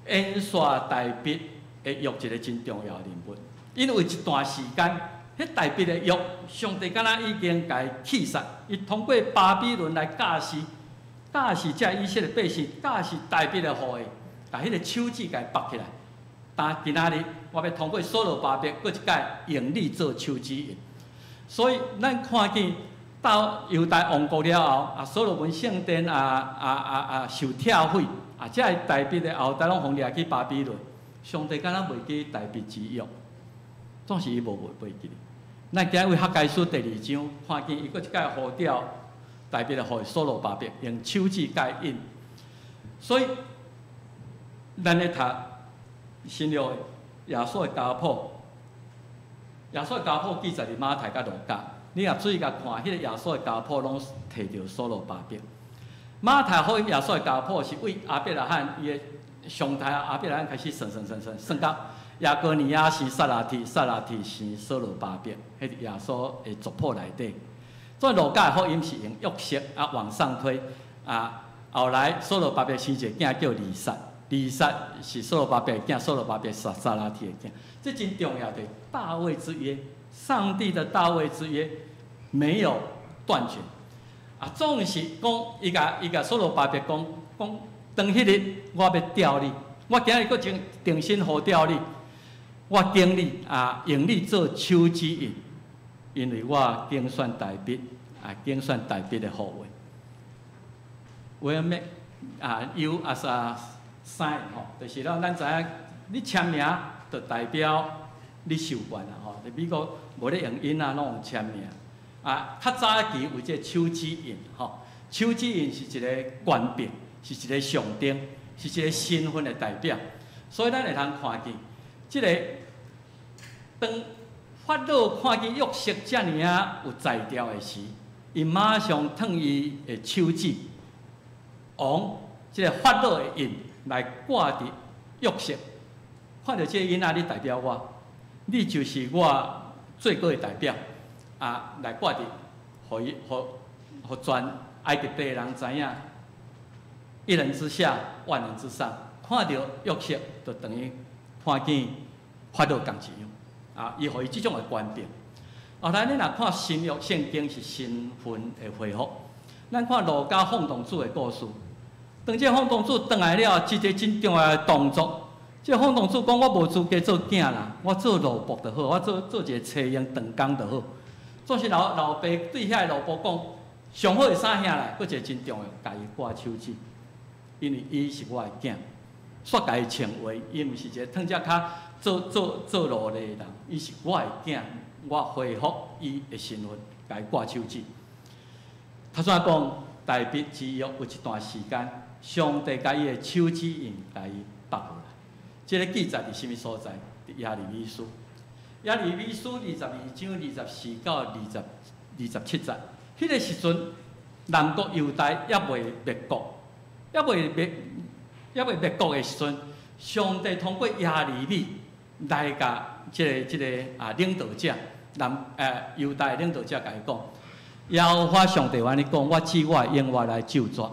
延續大衛的約一個真重要的人物。因為一段時間，彼大衛的約，上帝敢若已經共伊棄殺，伊通過巴比倫來教示，教示這以色列百姓，教示大衛的後裔，共彼个手指共伊縛起來。但今仔日，我欲通過所羅巴伯，閣一擺用你做手指印。所以咱看見到猶大亡國了後，啊，所羅門聖殿受拆毀，啊，這个大衛的後代攏予掠去巴比倫，上帝敢若袂記大衛之約，總是伊無袂記。咱今日為哈該書第二章看見伊閣一擺呼召大衛的後裔所羅巴伯，用手指蓋印。所以咱咧讀新約耶穌的家譜，耶穌的家譜記載佇馬太佮路加。你若注意共看，彼个耶穌的家譜攏提著所羅巴伯。馬太福音耶穌的家譜是為亞伯拉罕伊的上太亞伯拉罕開始算算算算算到耶哥尼亞生撒拉鐵，撒拉鐵生所羅巴伯，彼個耶穌的族譜內底。所以路加的福音是用約瑟啊往上推啊，後來所羅巴伯生一个囝叫利撒，利撒是所羅巴伯的囝，所羅巴伯是撒拉鐵的囝。這真重要的大衛之約，上帝的大衛之約沒有斷絕。啊，總是講伊共所羅巴伯講講，當彼日我欲調你，我今日閣重重新呼召你，我揀你啊，用你做手指印，因為我揀選大衛啊，揀選大衛的後裔。Will make 啊，you as a sign 吼，就是咱咱知影，你簽名就代表你授權啊吼。佇美國無咧用印啊，攏用簽名。啊，較早期有這個手指印吼，手指印是一個權柄，是一個象徵，是一個身份的代表。所以咱會通看見，這个當法老看見約瑟遮爾仔有才調的時，伊馬上褪伊的手指，王這个法老的印來掛佇約瑟。看著這个囡仔，你代表我，你就是我最高的代表。啊，來掛佇，予伊，予全埃及地的人知影，一人之下，萬人之上。看著約瑟，就等於看見法老仝一樣。啊，伊予伊這種的權柄。後來你若看新約聖經是身份的恢復，咱看路加放蕩子的故事。當這个放蕩子轉來了，一個真重要的動作。這个放蕩子講：我無資格做囝啦，我做奴僕就好，我做一個差傭長工就好。總是老爸對遐个奴僕講，上好的衫拿來，閣一个真重要，共伊掛手指，因為伊是我的囝，煞共伊稱話，伊毋是一个躂只跤做做做奴隸的人，伊是我的囝，我恢復伊的身份，共伊掛手指。頭先講大衛之約有一段時間，上帝共伊的手指印共伊縛落來。這个記載佇啥物所在？佇耶利米書。耶利米書22章24到27節，彼个時陣，南國猶大猶未滅國，猶未滅國的時陣，上帝通過耶利米來共這个啊領導者，南猶大領導者共伊講，耶和華上帝按呢講，我指我的永活來咒詛。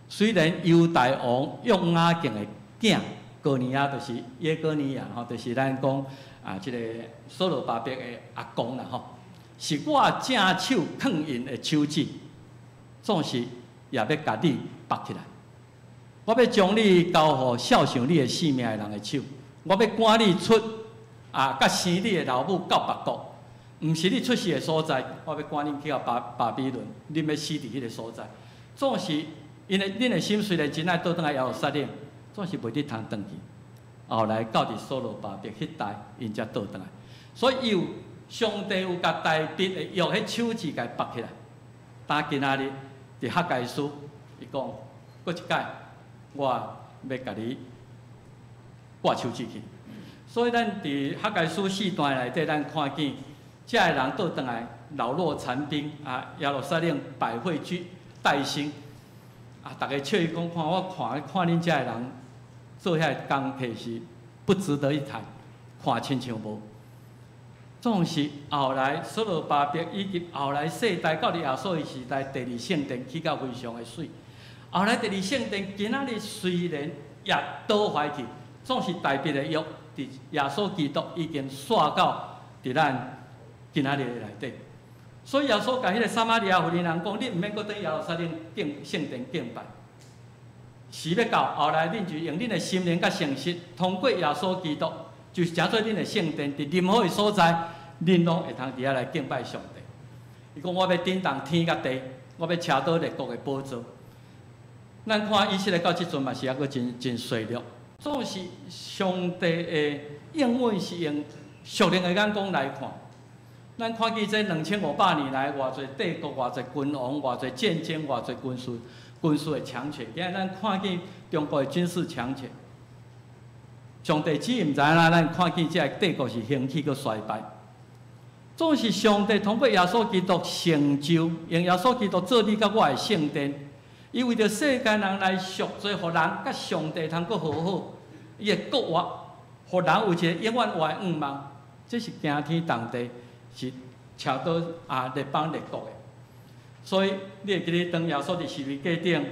雖然猶大王約雅敬的囝哥尼亞就是耶哥尼亞吼，就是咱講啊，這个所羅巴伯的阿公啦吼，是我正手囥𪜶的手指，總是也欲共你縛起來。我欲將你交予肖想你的性命的人的手，我欲趕你出啊，佮生你的老母到別國，毋是你出世的所在。我欲趕恁去到巴比倫，恁欲死佇彼个所在。總是𪜶的恁的心雖然真愛倒轉來耶路撒冷，總是袂得通轉去。後來到佇所羅巴伯彼代，𪜶才倒轉來。所以伊有上帝有共大衛的約，彼手指共伊縛起來。但今仔日佇哈該書，伊講閣一擺，我欲共你掛手指去。所以咱佇哈該書四段內底，咱看見遮个人倒轉來老弱殘兵啊，耶路撒冷百廢俱待興啊，逐家笑伊講，看我看看恁遮个人做遐个工課是不值得一談，看親像無。總是後來所羅巴伯以及後來世代到佇耶穌的時代，第二聖殿起甲非常的媠。後來第二聖殿今仔日雖然也倒壞去，總是大衛的約佇耶穌基督已經煞到佇咱今仔日的內底。所以耶穌共彼个撒瑪利亞婦人人講：你毋免閣轉耶路撒冷敬聖殿敬拜。時欲到，後來恁就用恁的心靈佮誠實，通過耶穌基督，就是成做恁的聖殿，佇任何的所在，恁攏會通佇遐來敬拜上帝。伊講我欲震動天佮地，我欲車倒列國的寶座。咱看以色列到這陣嘛是猶閣真真衰弱，總是上帝的應允是用屬靈的眼光來看。咱看見這2500年來，偌濟帝國、偌濟君王、偌濟戰爭、偌濟軍事的強權。今日咱看見中國的軍事強權，上帝只毋知影咱看見這個帝國是興起閣衰敗。總是上帝通過耶穌基督成就，用耶穌基督做你佮我的聖殿，伊為著世間人來贖罪，予人佮上帝通閣和好，伊會復活，予人有一個永遠活的願望。這是驚天動地，是超倒啊列邦列國的。所以你會記得當耶穌佇十字架頂，佇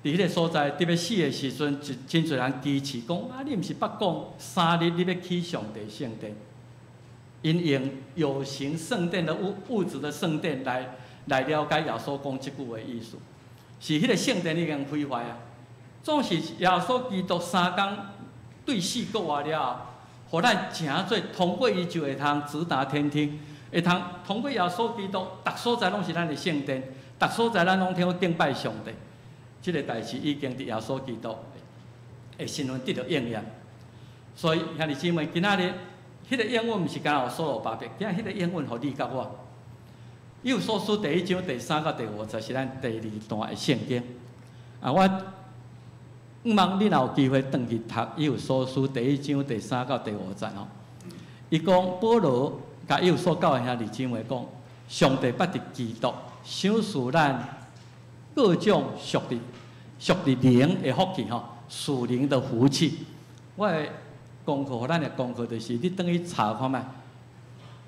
彼个所在佇欲死的時陣，真濟人支持講啊，你毋是捌講3日你欲起上帝聖殿？𪜶用有形聖殿的物質的聖殿來了解耶穌講這句話意思，是彼个聖殿已經毀壞啊。總是耶穌基督3工對死復活了後，予咱成做通過伊就會通直達天庭，會通通過耶穌基督，逐所在攏是咱的聖殿，逐所在咱攏通敬拜上帝。這个代誌已經佇耶穌基督的身份得著應驗。所以兄弟姊妹，今仔日彼个應允毋是干焦予所羅巴伯，今日彼个應允予你佮我。以弗所書第一章第三到第五節是咱第二段的聖經。啊，我望你若有機會轉去讀以弗所書第一章第三到第五節吼。伊講保羅共以弗所教會兄弟姊妹講，上帝捌佇基督賞賜咱各種屬佇靈的福氣吼，屬靈的福氣。我的功課，予咱的功課就是，你轉去查看覓，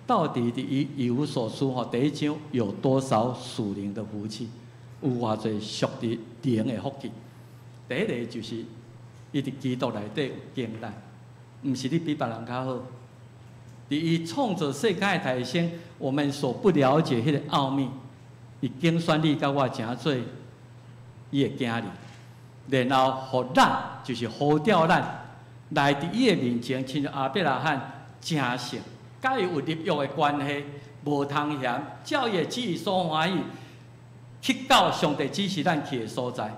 到底佇以弗所書吼第一章有多少屬靈的福氣？有偌濟屬佇靈的福氣？第一个就是伊佇基督內底有經歷，毋是你比別人較好。佇伊創造世界的台先，我們所不了解彼个奧秘，伊揀選你佮我成做伊的囝兒，然後予咱就是呼召咱來佇伊的面前，親像亞伯拉罕成聖，佮伊有立約的關係，無通嫌，照伊的旨意所歡喜，去到上帝指示咱去的所在，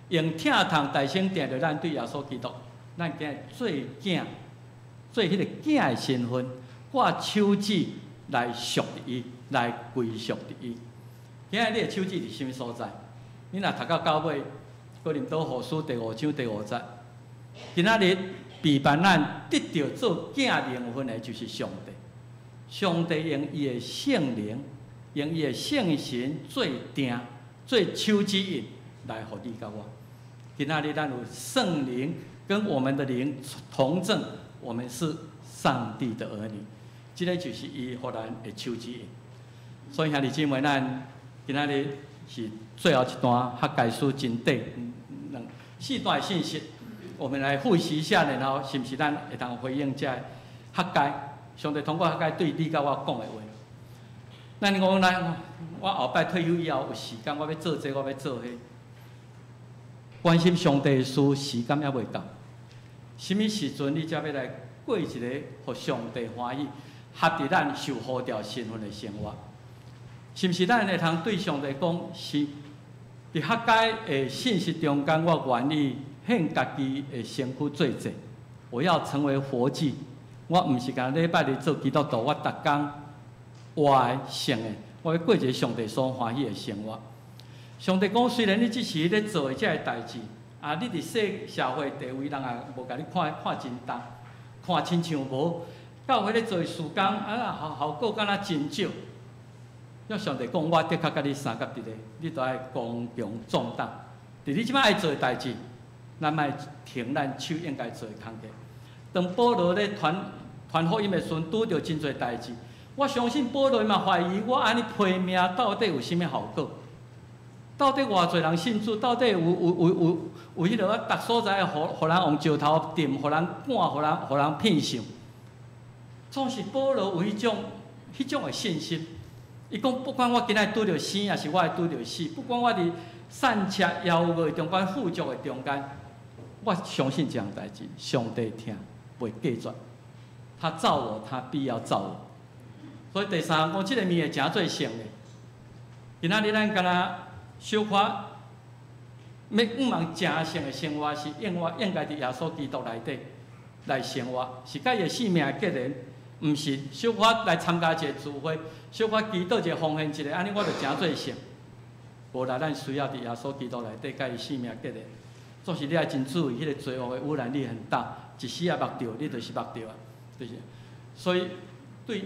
用疼痛代先定著咱對耶穌基督，咱今日做囝，做彼个囝的身份，掛手指來屬佇伊，來歸屬佇伊。今日你的手指佇啥物所在？你若讀到到尾，哥林多後書第五章第五節，今仔日備辦咱得著做囝名分的，就是上帝。上帝用伊的聖靈，用伊的聖神做定、做手指印來予你佮我。今仔日咱有聖靈跟我們的靈同證，我們是上帝的兒女。這个就是伊予咱的手指印。所以兄弟姊妹，咱今仔日是最後一段哈該書真短兩四段的信息，我們來複習一下，然後是毋是咱會當回應這哈該上帝通過哈該對你佮我講的話。咱講來，我後擺退休以後有時間，我欲做這個，我欲做彼。關心上帝的事，時間猶未到。啥物時陣你才欲來過一个予上帝歡喜、合佇咱受呼召身份的生活？是毋是咱會通對上帝講，是佇學界的信息中間，我願意獻家己的身軀做祭，我要成為活祭。我毋是干焦禮拜日做基督徒，我逐工活的聖的，我欲過一个上帝所歡喜的生活。上帝講，雖然你這時咧做的這个代誌，啊，你佇世社會地位，人也無共你看看真重，看親像無。教會咧做事工，啊，效效果敢若真少。要上帝講，我的確佮你相佮佇咧，你著愛剛強壯膽。佇你這擺愛做的代誌，咱莫停咱手應該做的工課。當保羅咧傳傳福音的時陣，拄著真濟代誌。我相信保羅嘛懷疑，我按呢拼命到底有啥物效果？到底偌濟人信主？到底有有有有有彼落啊？逐所在，予予人用石頭擲，予人趕，予人予人騙受。總是保羅有彼種彼種的信心。伊講，不管我今仔拄著生，抑是我會拄著死，不管我佇散赤枵餓中間、富足的中間，我相信這項代誌，上帝疼袂隔絕。他造我，他必要造我。所以第三項講，這个物會成做聖的。今仔日咱敢若小可欲向望成聖的生活，是應該應該佇耶穌基督內底來生活，是佮伊的性命結連，毋是小可來參加一个聚會，小可祈禱一个奉獻一个，按呢我就成做聖。無啦，咱需要佇耶穌基督內底佮伊性命結連。總是你愛真注意，彼个罪惡的污染力很大，一絲仔目著，你就是目著啊，就是。所以對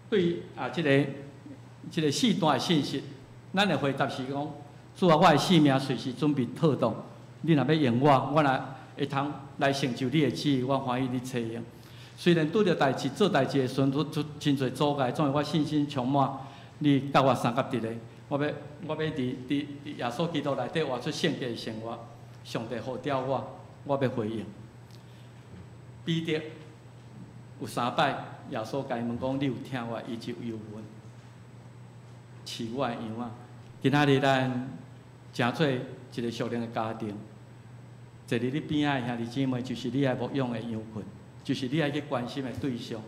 對啊，這个這个四段的信息，咱的回答是講：主啊，我的性命隨時準備妥當。你若欲用我，我若會通來成就你的旨意，我歡喜你採用。雖然拄著代誌做代誌的時陣，拄拄真濟阻礙，總是我信心充滿，你佮我相佮佇咧，我欲我欲佇佇佇耶穌基督內底活出聖潔的生活。上帝呼召我，我欲回應。彼得有三擺，耶穌共伊問講：你有疼我？伊就又問：飼我的羊仔。今仔日咱成做一个屬靈的家庭，坐佇你邊仔的兄弟姊妹，就是你愛牧養的羊群，就是你愛去關心的對象。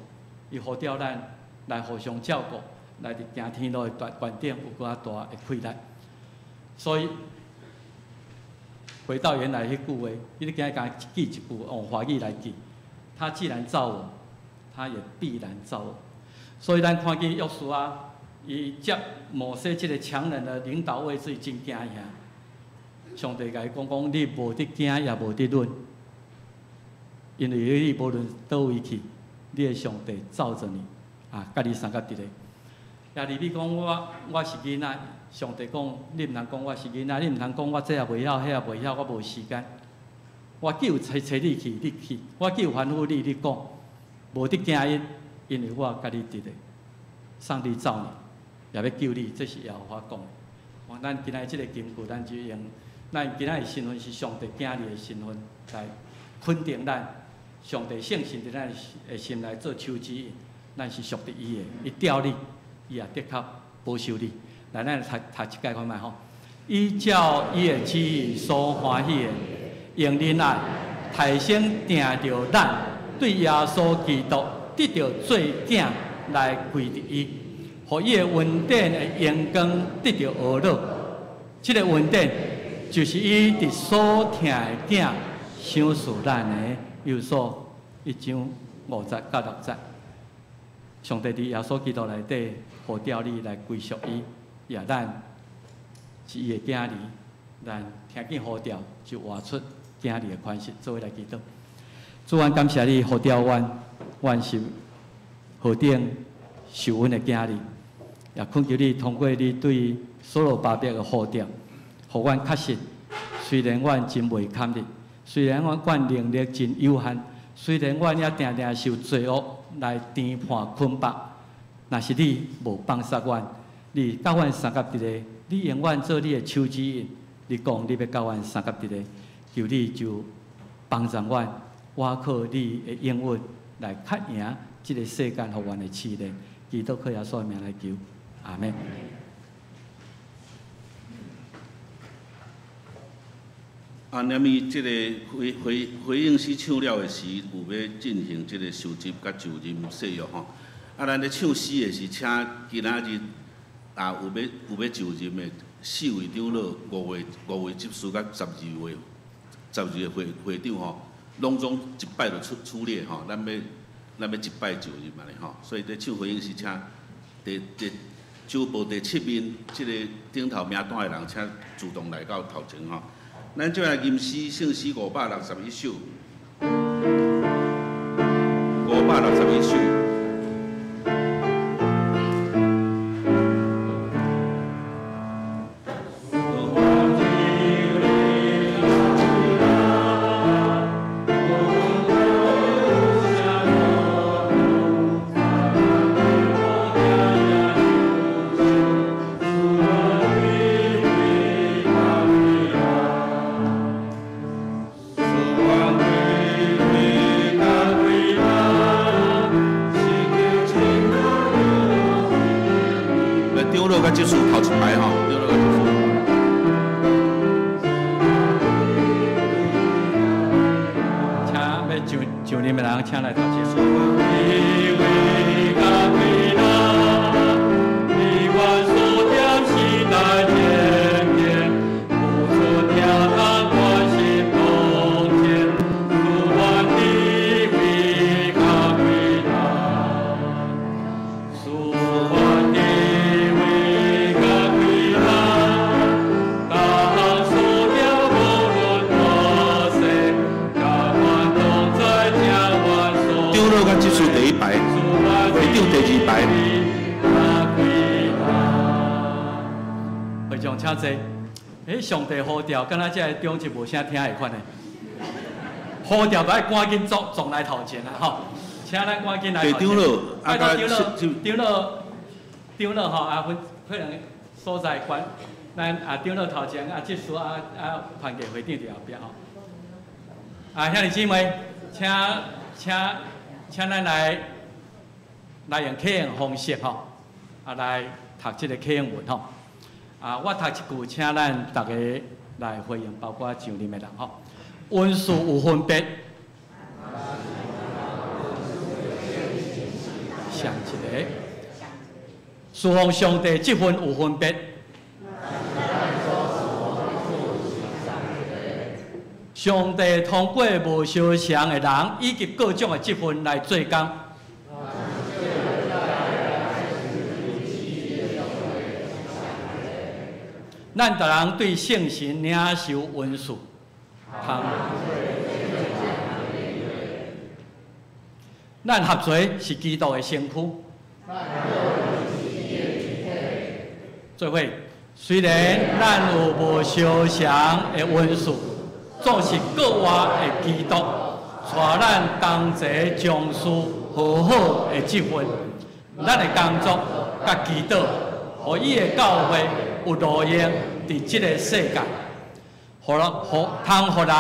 伊呼召咱來互相照顧，來佇行天路的懸頂有閣較大的氣力。所以回到原來彼句話，你今日共記一句，用華語來記。他既然造我，他也必然造我。所以咱看見約書亞，伊接摩西這个強人的領導位置，真驚嚇。上帝共伊講講，你無得驚，也無得忍，因為你無論佗位去，你的上帝罩著你，啊，佮你相佮佇咧。耶利米講我我是囡仔，上帝講你毋通講我是囡仔，你毋通講我這也袂曉，彼也袂曉，我無時間。我叫差差你去，你去；我叫吩咐你，你講。無得驚𪜶，因為我佮你佇咧。上帝造你，也欲救你，這是耶和華講的。咱今仔這个金句，咱就用咱今仔的身份是上帝囝兒的身份來肯定咱。上帝聖神佇咱的心內做手指印，咱是屬佇伊的，伊召你，伊也的確保守你。來，咱讀讀一擺看覓吼。依照伊的旨意所歡喜的，用仁愛提升定著咱對耶穌基督得著做囝來歸佇伊，予伊的恩典的榮光得著呵咾。這个恩典就是伊佇所疼的囝賞賜咱的，以弗所一章五節到六節。上帝佇耶穌基督內底呼召你來歸屬伊，也咱是伊的囝兒，咱聽見呼召就活出囝兒的款式，做伙來祈禱。主，阮感謝你呼召阮，阮是何等受恩的囝兒，也懇求你通過你對所羅巴伯的呼召，予阮確信，雖然阮真袂堪得，雖然阮阮能力真有限，雖然阮也定定受罪惡來纏絆捆綁，若是你無放殺阮，你佮阮相佮佇咧，你用阮做你的手指印，你講你欲佮阮相佮佇咧，求你就幫助阮，倚靠你的應允來克贏這个世間予阮的試煉。祈禱靠耶穌的名來求，阿們。啊，那麼這個回應詩唱了的時，有欲進行這個受浸佮就任誓約吼。啊，咱咧唱詩的時，請今仔日啊有欲就任的四位長老、五位執事佮十二個會長吼，攏總一擺就出列吼。咱欲一擺就任按呢吼。所以咧唱回應詩，請第周報第七面這個頂頭名單的人，請主動來到頭前吼。咱這來吟詩聖詩561首，561首。上帝呼召，敢若這个長執無啥聽會款的，呼召就愛趕緊撞來頭前啦吼，請咱趕緊來頭前。拜託長老，長老，長老吼，啊分可能所在懸，咱啊長老頭前啊執事啊啊團契會長佇後壁吼。啊兄弟姊妹，請咱來用啟應方式吼，啊來讀這個啟應文吼。啊，我讀一句，請咱逐家來回應，包括上任的人吼。恩賜有分別，上一个。侍奉上帝這份有分別，上帝通過無相像的人以及各種的職分來做工。咱逐人對聖神領受恩賜，通。咱合做是基督的身軀。做伙，雖然咱有無相像的恩賜，總是各活的基督，帶咱同齊從事和好的職分。咱的工作佮祈禱，予伊的教會有路用佇這个世界，予通予人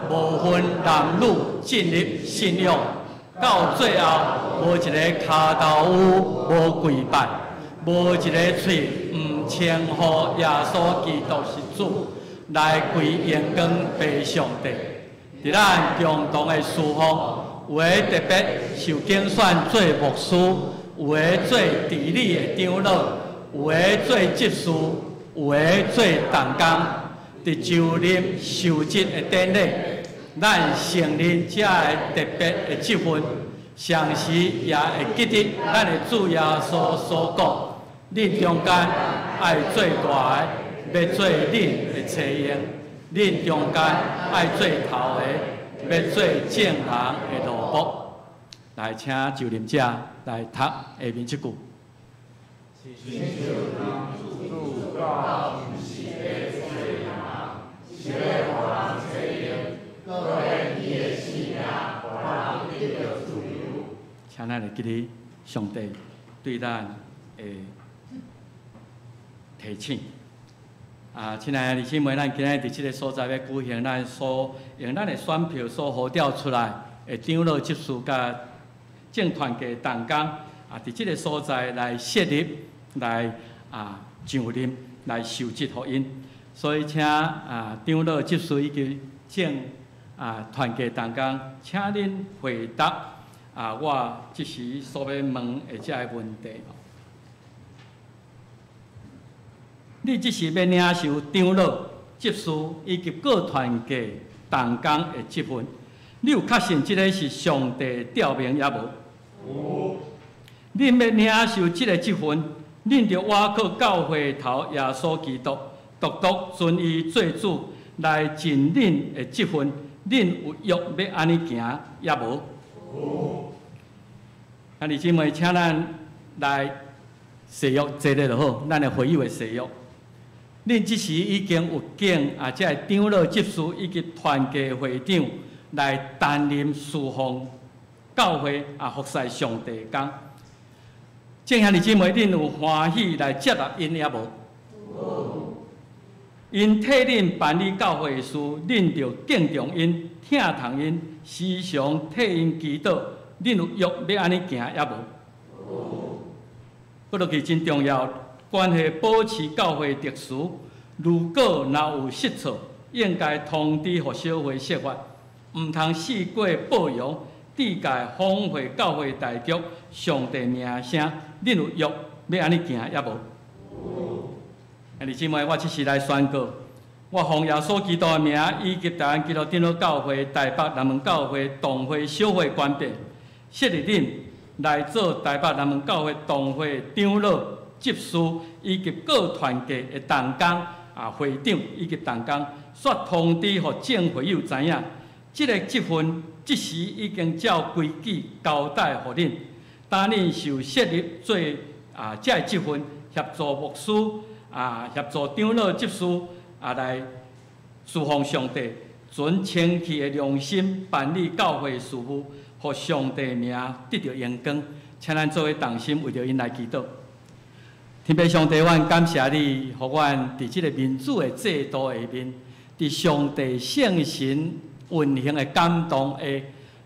無分男女進入信仰，到最後無一个跤頭趺無跪拜，無一个喙毋稱呼耶穌基督是主，來歸榮光父上帝。佇咱共同的事奉，有的特別受揀選做牧師，有的做治理的長老，有的做執事，有的做同工。佇就任受職的典禮，咱承認這个特別的職分，同時也會記得咱的主耶穌所講：恁中間愛做大的，欲做恁的差役；恁中間愛做頭的，欲做眾人的奴僕。來，請就任者來讀下面這句。請咱會記得上帝對咱的提醒。啊，親愛的弟兄姊妹，咱今日佇這个所在欲舉行咱所用咱的選票所呼召出來的長老執事佮眾團契同工，啊，佇這个所在來設立來啊上任來受職予𪜶，所以請啊長老執事以及眾啊團契同工，請恁回答啊我這時所欲問的這个問題。你這時欲領受長老、執事以及各團契同工的職分，你有確信這个是上帝召命抑無？有。恁欲領受這个職分，恁著倚靠教會頭耶穌基督，獨獨尊伊做主來盡恁的職分。恁有約欲按呢行抑無？有。兄弟姊妹，請咱來誓約坐咧就好，咱的會友的誓約。恁這時已經有揀啊，這个長老執事以及團契會長來擔任侍奉教會啊，服侍上帝的工。眾兄弟姊妹，恁有歡喜來接納𪜶抑無？有。𪜶替恁辦理教會的事，恁著敬重𪜶、疼痛𪜶，時常替𪜶祈禱。恁有約欲按呢行抑無？有。閣落去真重要，關係保持教會秩序。如果若有失錯，應該通知予小會釋法，毋通四過報揚，致共謊毀教會大局、上帝名聲。恁有約欲按呢行抑無？有。兄弟姊妹，我這時來宣告，我奉耶穌基督的名，以及台灣基督長老教會台北南門教會堂會小會權柄，設立恁來做台北南門教會堂會長老、執事以及各團契的同工啊會長以及同工，煞通知予眾會友知影，這个職分這時已經照規矩交代予恁，當恁受設立做啊這个職分，協助牧師啊協助長老執事啊來侍奉上帝，存清氣的良心辦理教會事務，予上帝名得著榮光。請咱做伙同心為著𪜶來祈禱。天父上帝，阮感謝你，予阮佇這个民主的制度下面，佇上帝聖神運行的感動下，予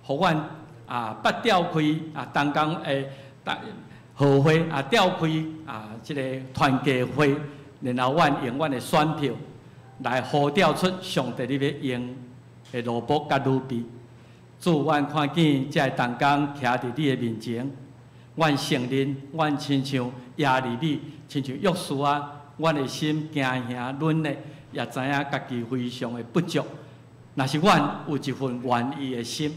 阮啊捌召開啊同工的合會啊召開啊這个團契會，然後阮用阮的選票來呼召出上帝你欲用的奴僕佮女婢。主，阮看見這个同工徛佇你的面前，阮承認，阮親像耶利米，親像約書亞，阮的心驚嚇軟的，也知影家己非常的不足。若是阮有一份願意的心，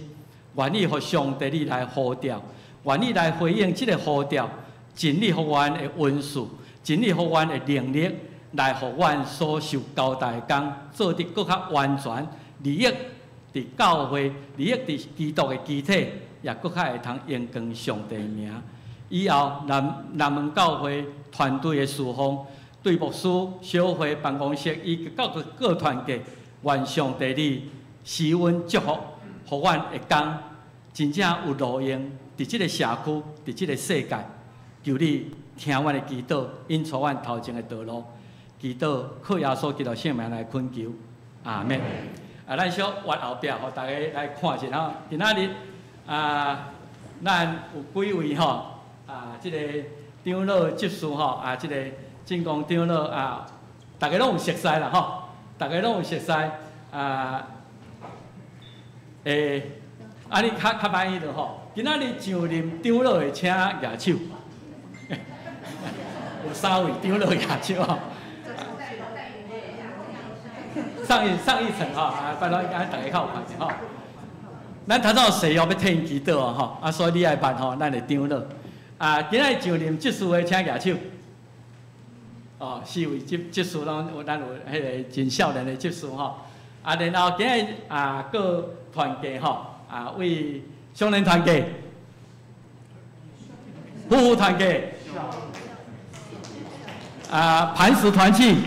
願意予上帝你來呼召，願意來回應這个呼召，盡力予阮的恩賜，盡力予阮的能力，來予阮所受交代的工做得閣較完全，利益佇教會，利益佇基督的肢體，也閣較會通榮光上帝名。以後南南門教會團隊的侍奉，對牧師、小會辦公室以及各個各團契，願上帝你施恩祝福，予阮的工真正有路用，佇這个社區，佇這个世界，求你聽阮的祈禱，引導阮頭前的道路，祈禱靠耶穌基督聖名來懇求，阿們。啊，咱小越後壁，予大家來看一下吼。今仔日啊，咱有幾位吼啊，這个長老執事吼啊，這个進貢長老啊，大家攏有熟似啦吼，大家攏有熟似啊。欸，啊，你較較滿意著吼。今仔日上任長老的，請舉手。有三位長老舉手吼。上一上一層吼，啊，拜託，按大家較有看者吼。咱頭先誓約欲替𪜶祈禱吼，啊，所以你愛問吼，咱的長老。啊，今仔日上任執事的，請舉手。哦，四位執執事攏有，咱有彼个真少年的執事吼。啊，然後今仔日啊，各團契吼，啊，為少年團契、夫婦團契、啊，磐石團契、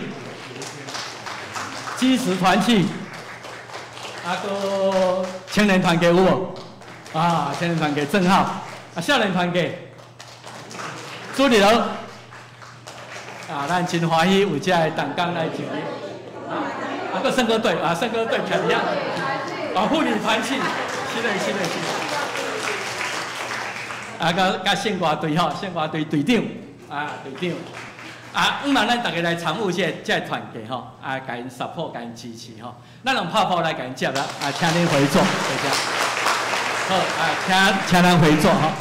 基石團契，啊，閣青年團契有無？啊，青年團契正好，啊，少年團契，主日學，啊，咱真歡喜有這个同工來上任，啊，閣聖歌隊，啊，聖歌隊徛佇遐，啊，婦女團契，是的，是的，是的，啊，佮佮聖歌隊吼，聖歌隊隊長，啊，隊長。啊，毋嘛，咱逐家來參與這個團契吼，啊，共𪜶 support，共𪜶支持吼。咱用拍鼓來共𪜶接啦，啊，請恁回座，多謝。好，啊，請咱回座吼。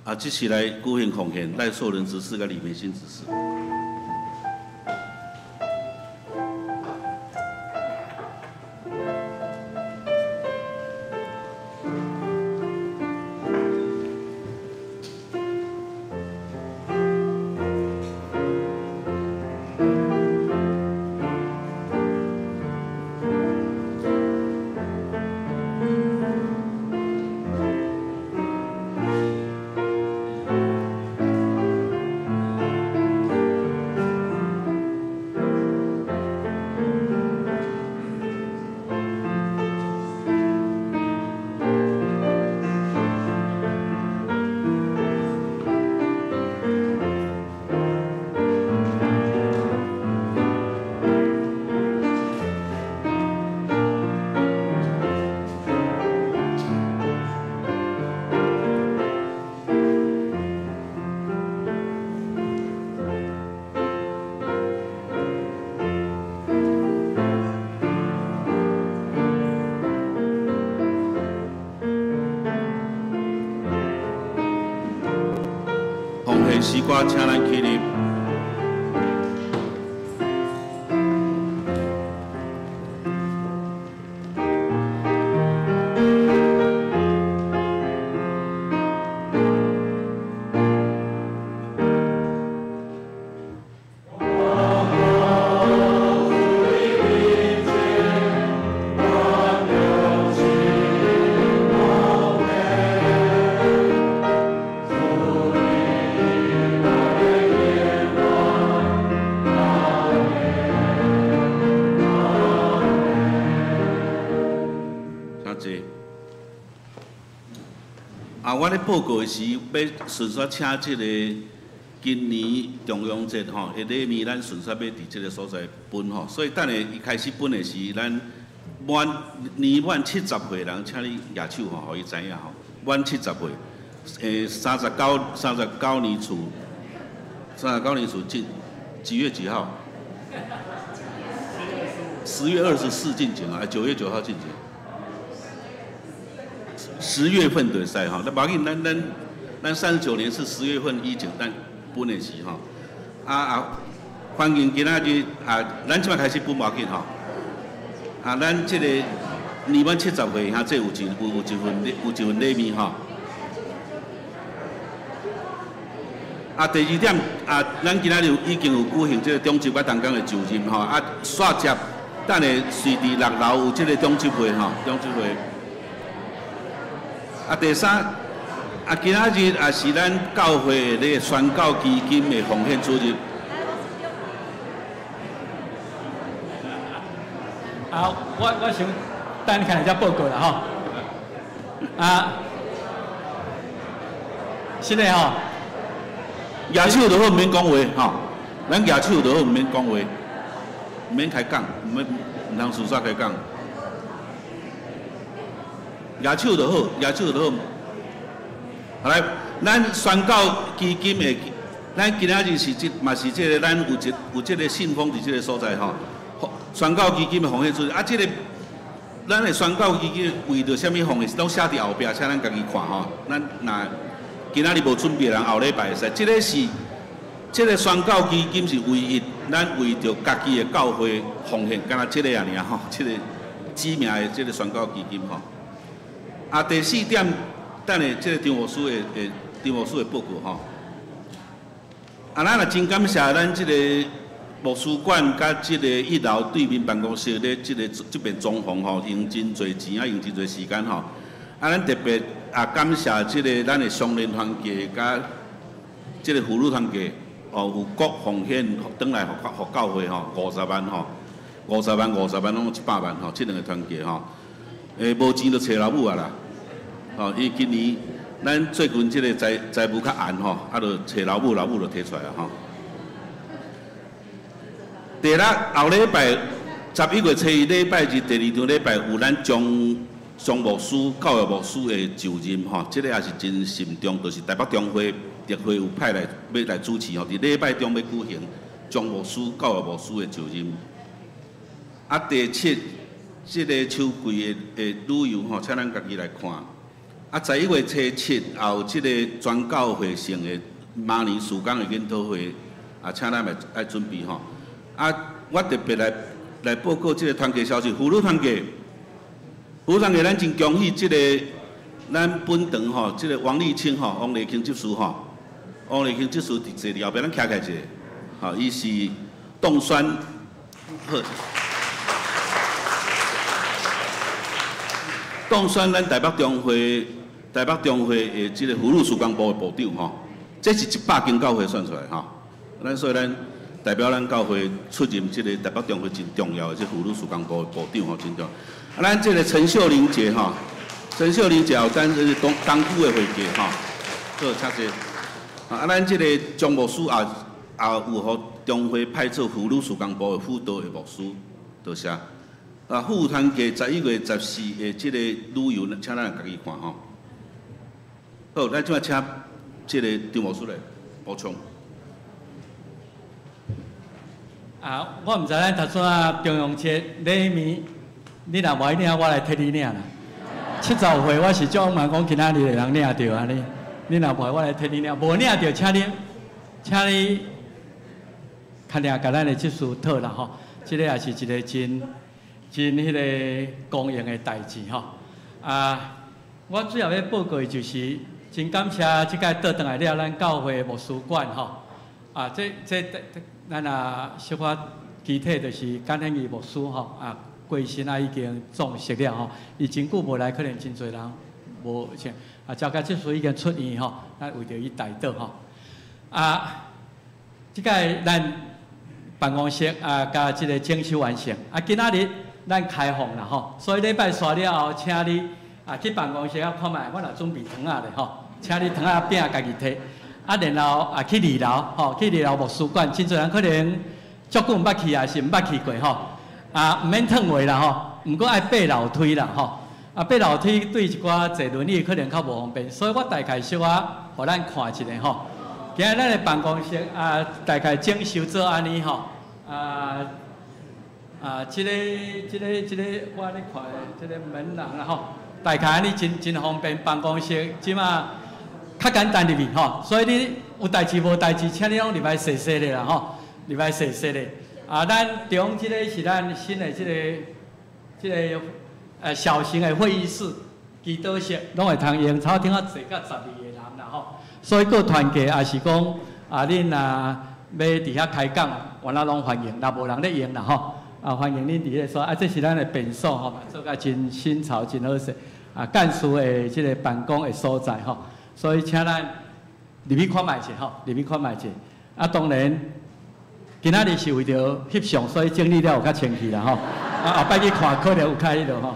啊，這次來舉行奉獻賴碩仁執事佮李梅欣執事。詩歌，請咱起立。我咧報告的時，欲順續請這个今年重陽節吼，的禮物，咱順續欲佇這个所在分吼。所以等下伊開始分的時，咱滿年滿70歲人，請你舉手吼，予伊知影吼。滿70歲，39年厝，39年厝進幾月幾號？10月24進前啊，9月9號進前。10月份就會使吼，那無要緊，咱39年是10月份以前，咱分的時吼。歡迎今仔日啊，咱這擺開始分無要緊吼。啊，咱這個年滿70歲，遐這有一份禮物吼。啊，第二點啊，咱今仔日已經有舉行這個中秋佮同工的就任吼。啊，煞接等下隨佇6樓有這個中秋會吼，中秋會。啊，第三，啊，今仔日也是咱教會的宣教基金的奉獻主日。啊，我想等看一下報告啦吼。啊，是的吼。舉手就好，毋免講話吼。咱舉手就好，毋免講話，毋免開講，毋通事先開講。舉手就好，舉手就好。好來，咱宣教基金的，咱今仔日是這嘛是這个，咱有這个信封佇這个所在吼。宣教基金的奉獻主日，啊，這个咱的宣教基金為著啥物奉獻，攏寫佇後壁，請咱家己看吼。咱若今仔日無準備的人，後禮拜會使。這个宣教基金是唯一，咱為著家己的教會奉獻，敢若這個爾吼，這个知名的這个宣教基金吼。啊，第四點，等下這个張牧師的張牧師的報告吼。啊，咱也真感謝咱這個牧師館佮這个一樓對面辦公室咧，這个這邊裝潢吼，用真濟錢啊，用真濟時間吼。啊，咱特別也感謝這个咱的商人團契佮這个婦女團契，哦，有各奉獻轉來予教會吼，50萬吼，50萬50萬攏100萬吼，這兩个團契吼。無錢就揣老母啊啦！哦，伊今年咱最近這个財務較嚴吼，啊，就揣老母，老母就提出來啊吼。第六後禮拜11月初1禮拜日第二場禮拜有咱張張牧師教育牧師的就任吼，這個也是真慎重，就是台北中會特會有派來欲來主持吼，佇禮拜中欲舉行張牧師教育牧師的就任。啊，第七，這个秋季的旅遊吼，請咱家己來看。啊，11月初7也有這個全教會性的馬年事工的研討會，啊，請咱來愛準備吼。啊，我特別來報告這个團契消息，婦女團契，婦女團契，咱真恭喜這个咱本堂吼，這个王麗清吼，王麗清執事吼，王麗清執事佇坐佇後壁，咱徛起來者，吼，伊是當選好。當選咱台北中會台北中會的這个婦女事工部的部長吼，這是100間教會選出來吼，咱所以咱代表咱教會出任這个台北中會真重要的這婦女事工部的部長吼，真重要。啊，咱這个陳秀玲姐吼，陳秀玲姐有擔任東東區的會計吼，好，請坐。啊，咱這个張牧師也有予中會派做婦女事工部的輔導的牧師，多謝。啊，婦團契11月14的這个旅遊，請咱家己看吼。好，咱這擺請這个張牧師來補充。啊，我毋知咱頭拄仔中陽節禮物，你若無愛領，我來替你領啦。70歲，我是足嘛講今仔日會通領著按呢。你若無愛，我來替你領；無領著，請你，請你，較領共咱的執事討啦吼。這个也是一个真真彼个光榮的代誌吼。啊，我主要欲報告的就是真感謝這擺倒轉來了，咱教會牧師館吼。啊，這這咱也小可具體就是簡顯義牧師吼，啊，過身啊已經葬式了吼。伊真久無來，可能真濟人無像啊，趙家執事已經出院吼，咱為著伊代禱吼。啊，這擺咱辦公室啊，佮這个整修完成。啊，今仔日咱開放啦吼，所以禮拜煞了後，請你啊去辦公室啊看覓，我若準備糖仔咧吼，請你糖仔餅家己提。啊，然後啊去二樓吼，去二樓牧師館，真濟人可能足久毋捌去，也是毋捌去過吼。啊，毋免褪話啦吼，毋過愛爬樓梯啦吼。啊，爬樓梯對一寡坐輪椅可能較無方便，所以我大概小可予咱看一下吼。今日咱的辦公室啊，大概整修做按呢吼。啊啊，這个、這个、這个，我咧看這个門廊啦吼，大概按呢真真方便，辦公室這馬較簡單入去吼，所以你有代誌無代誌，請你攏入來踅踅咧啦吼，入來踅踅咧。啊，咱中這个是咱新的這个、這个小型的會議室、祈禱室，攏會通用，差不多坐到12個人啦吼。所以閣團契也是講，啊，恁若欲佇遐開講，原來攏歡迎，若無人咧用啦吼。啊，歡迎恁佇彼个所，啊，這是咱的便所吼，做甲真新潮、真好勢。啊，幹事的這个辦公的所在吼，所以請咱入去看覓者吼，入去看覓者。啊，當然，今仔日是為著翕相，所以整理了有較清氣啦吼。啊，後擺去看可能有較彼落吼。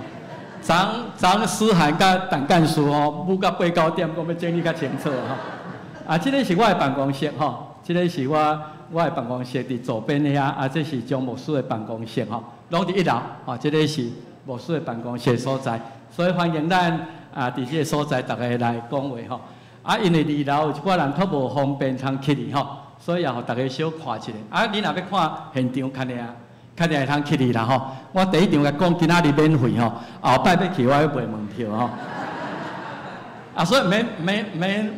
昨昨思涵佮陳幹事吼，舞到八九點，講欲整理較清楚吼。啊，這个是我的辦公室吼，這个是我的辦公室佇左邊遐，啊，這是張牧師的辦公室吼，攏佇一樓，吼，這个是牧師的辦公室所在，所以歡迎咱啊，佇這个所在逐个來講話吼。啊，因為二樓有一寡人較無方便通去哩吼，所以也予逐家小看一下。啊，你若欲看現場，較爾，較爾會通去哩啦吼。我第一場共講今仔日免費吼，後擺欲去我欲賣門票吼。啊，所以免免免。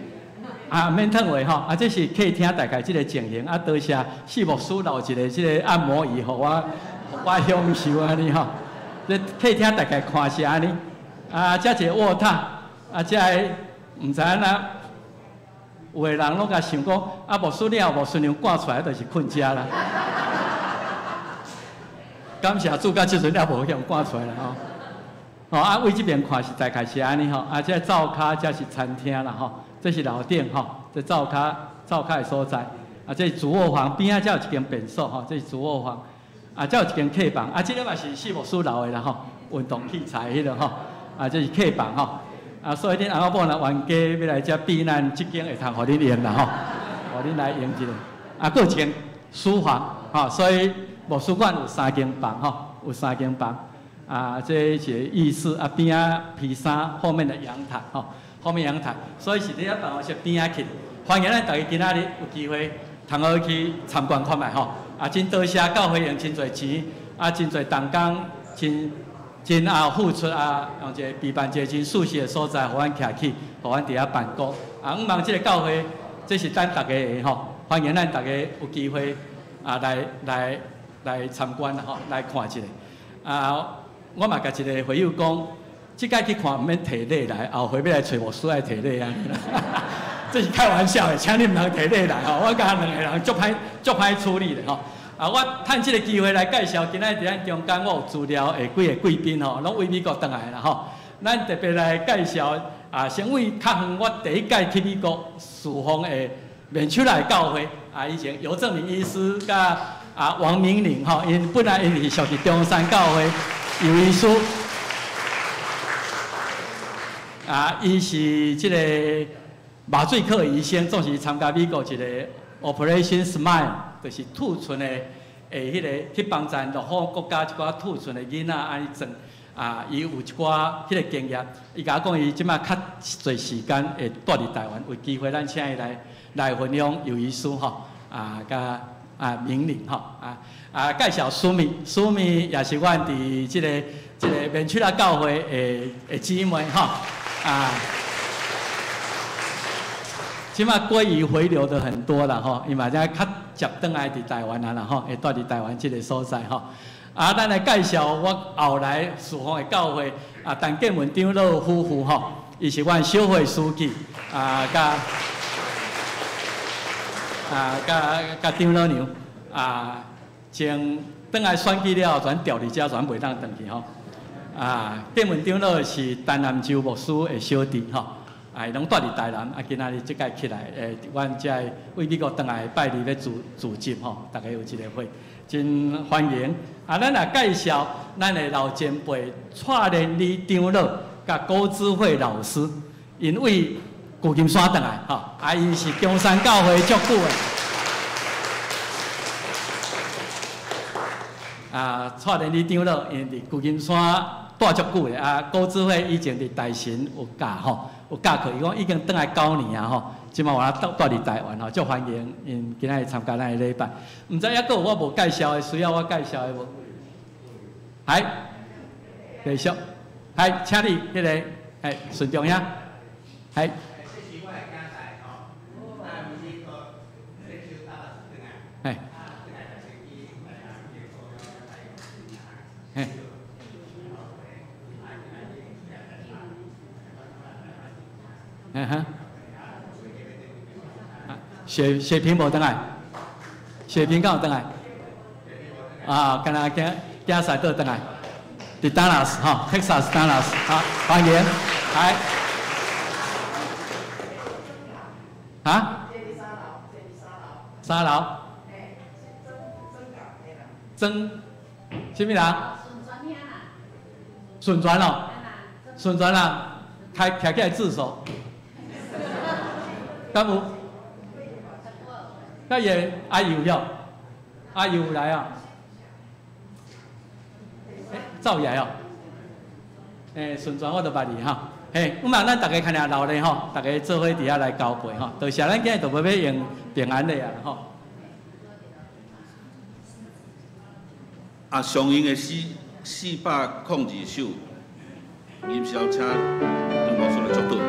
啊，免褪話吼，啊，這是客廳大概這个情形。啊，多謝四牧師留一个這个按摩椅，予我，予我享受按呢吼。這客廳大概看是按呢。啊，這一个臥榻，啊，這个毋知按怎，有的人攏共想講，啊，牧師你後牧師娘趕出來就是睏遮啦。感謝主，到這陣也無予𪜶趕出來啦吼。吼，啊，位這邊看是大概是按呢吼。啊，這灶跤這是餐廳啦吼。這是樓頂吼，這灶跤灶跤的所在。啊，這是主臥房，邊仔才有一間便所吼，這是主臥房。啊，這有一間客房，啊，這个嘛是四牧師留的啦吼，運動器材彼个吼。啊，這是客房吼。啊，所以恁翁仔某若冤家欲來遮避難，這間會通予恁用啦吼，予恁來用一下。啊，閣有一間書房，吼，所以牧师馆有三间房吼，有三间房。啊，這是浴室啊，邊仔披衫後面的陽台吼，後面陽台，所以是佇遐辦公室邊仔去。歡迎咱大家今仔日有機會通好去參觀看覓吼。啊，真多謝教會用真濟錢，啊，真濟同工，真真啊付出啊，用一個備辦一個真舒適的所在，予阮徛起，予阮佇遐辦公。啊，向望這個教會，這是咱大家的吼，歡迎咱大家有機會啊來來來參觀吼，來看一下。啊，我嘛共一個會友講，這擺去看毋免提禮來，後回欲來揣牧師愛提禮啊。這是開玩笑的，請你毋通提禮來吼。我共兩個人足歹足歹處理的吼。啊，我趁這個機會來介紹，今仔佇咱中間我有資料的幾个貴賓吼，攏為美國轉來啦吼。咱特別來介紹啊，先為較遠，我第一屆去美國侍奉的免出來教會啊，以前尤正明醫師佮啊王明玲吼，𪜶本來𪜶是屬於中山教會尤醫師，啊，伊是這個麻醉科醫生，總是參加美國一個 Operation Smile，就是兔唇的，彼個去幫助落後國家一寡兔唇的囡仔按呢整，啊，伊有一寡彼個經驗。伊共我講，伊這擺較濟時間會蹛佇台灣，有機會咱請伊來來分享尤醫師吼，啊，佮啊明玲吼，啊啊介紹蘇米，蘇米也是阮佇這个這个免出來教會的的姊妹吼，啊。這擺鮭魚回流的很多啦吼，伊嘛才較接轉來佇台灣啊啦吼，會蹛佇台灣這个所在吼。啊，咱來介紹我後來侍奉的教會啊，陳建文長老夫婦吼，伊是阮小會書記啊，佮啊佮佮長老娘啊，前轉來選舉了後，全調佇遮，全袂當轉去吼。啊，建文長老是陳南州牧師的小弟吼。啊，伊攏蹛佇台南，啊，今仔日這擺起來，阮遮為美國轉來拜日欲聚聚集吼，大家有一个會，真歡迎。啊，咱來介紹咱的老前輩蔡連理長老佮郭智慧老師，𪜶為舊金山轉來吼，啊，𪜶是中山教會足久的。啊，蔡連理長老𪜶佇舊金山蹛足久的，啊，郭智慧以前佇大神有教吼。有教課，伊講已經轉來九年啊吼，這擺我蹛蹛佇台灣吼，足歡迎𪜶今仔日參加咱的禮拜。毋知猶閣有我無介紹的，需要我介紹的無？來，繼續，來，請你彼个，哎，順中兄，來。嘿。嘿。嗯哼，雪雪萍無轉來，雪萍敢有轉來？啊，敢若囝囝婿倒轉來，佇達拉斯吼，Texas 達拉斯，好，歡迎，來。啊？三樓。曾，啥物人？順傳哦，順傳啊，開徛起來自首。敢有？佮伊的阿姨有了，阿姨有來啊？欸，走起來哦。欸，順傳我都捌你吼。嘿，有嘛，咱逐家較爾留咧吼，逐家做伙佇遐來交陪吼。多謝咱今日就欲用平安禮啊吼。啊，上用的詩402首，林小請張牧師來祝禱。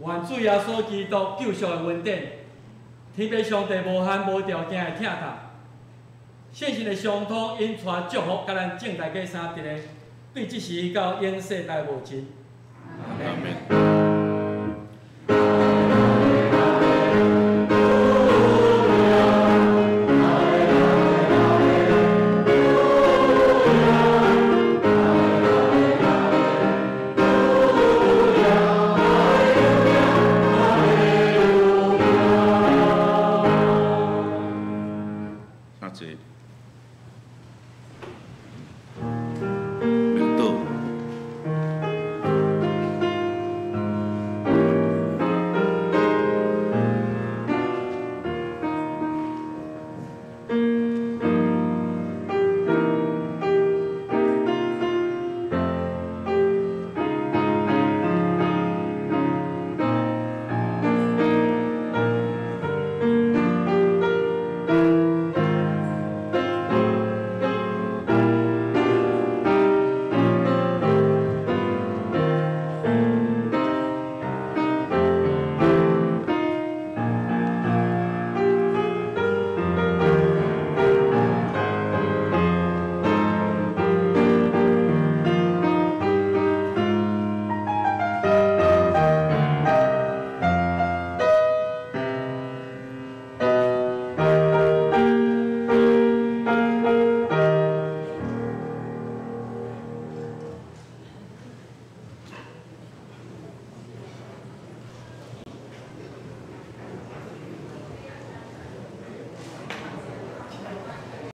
願主耶穌基督救贖的恩典，天父上帝無限無條件的疼痛，聖神的相通引帶祝福，佮咱眾大家相佇咧，對這時到永世代無盡。阿門。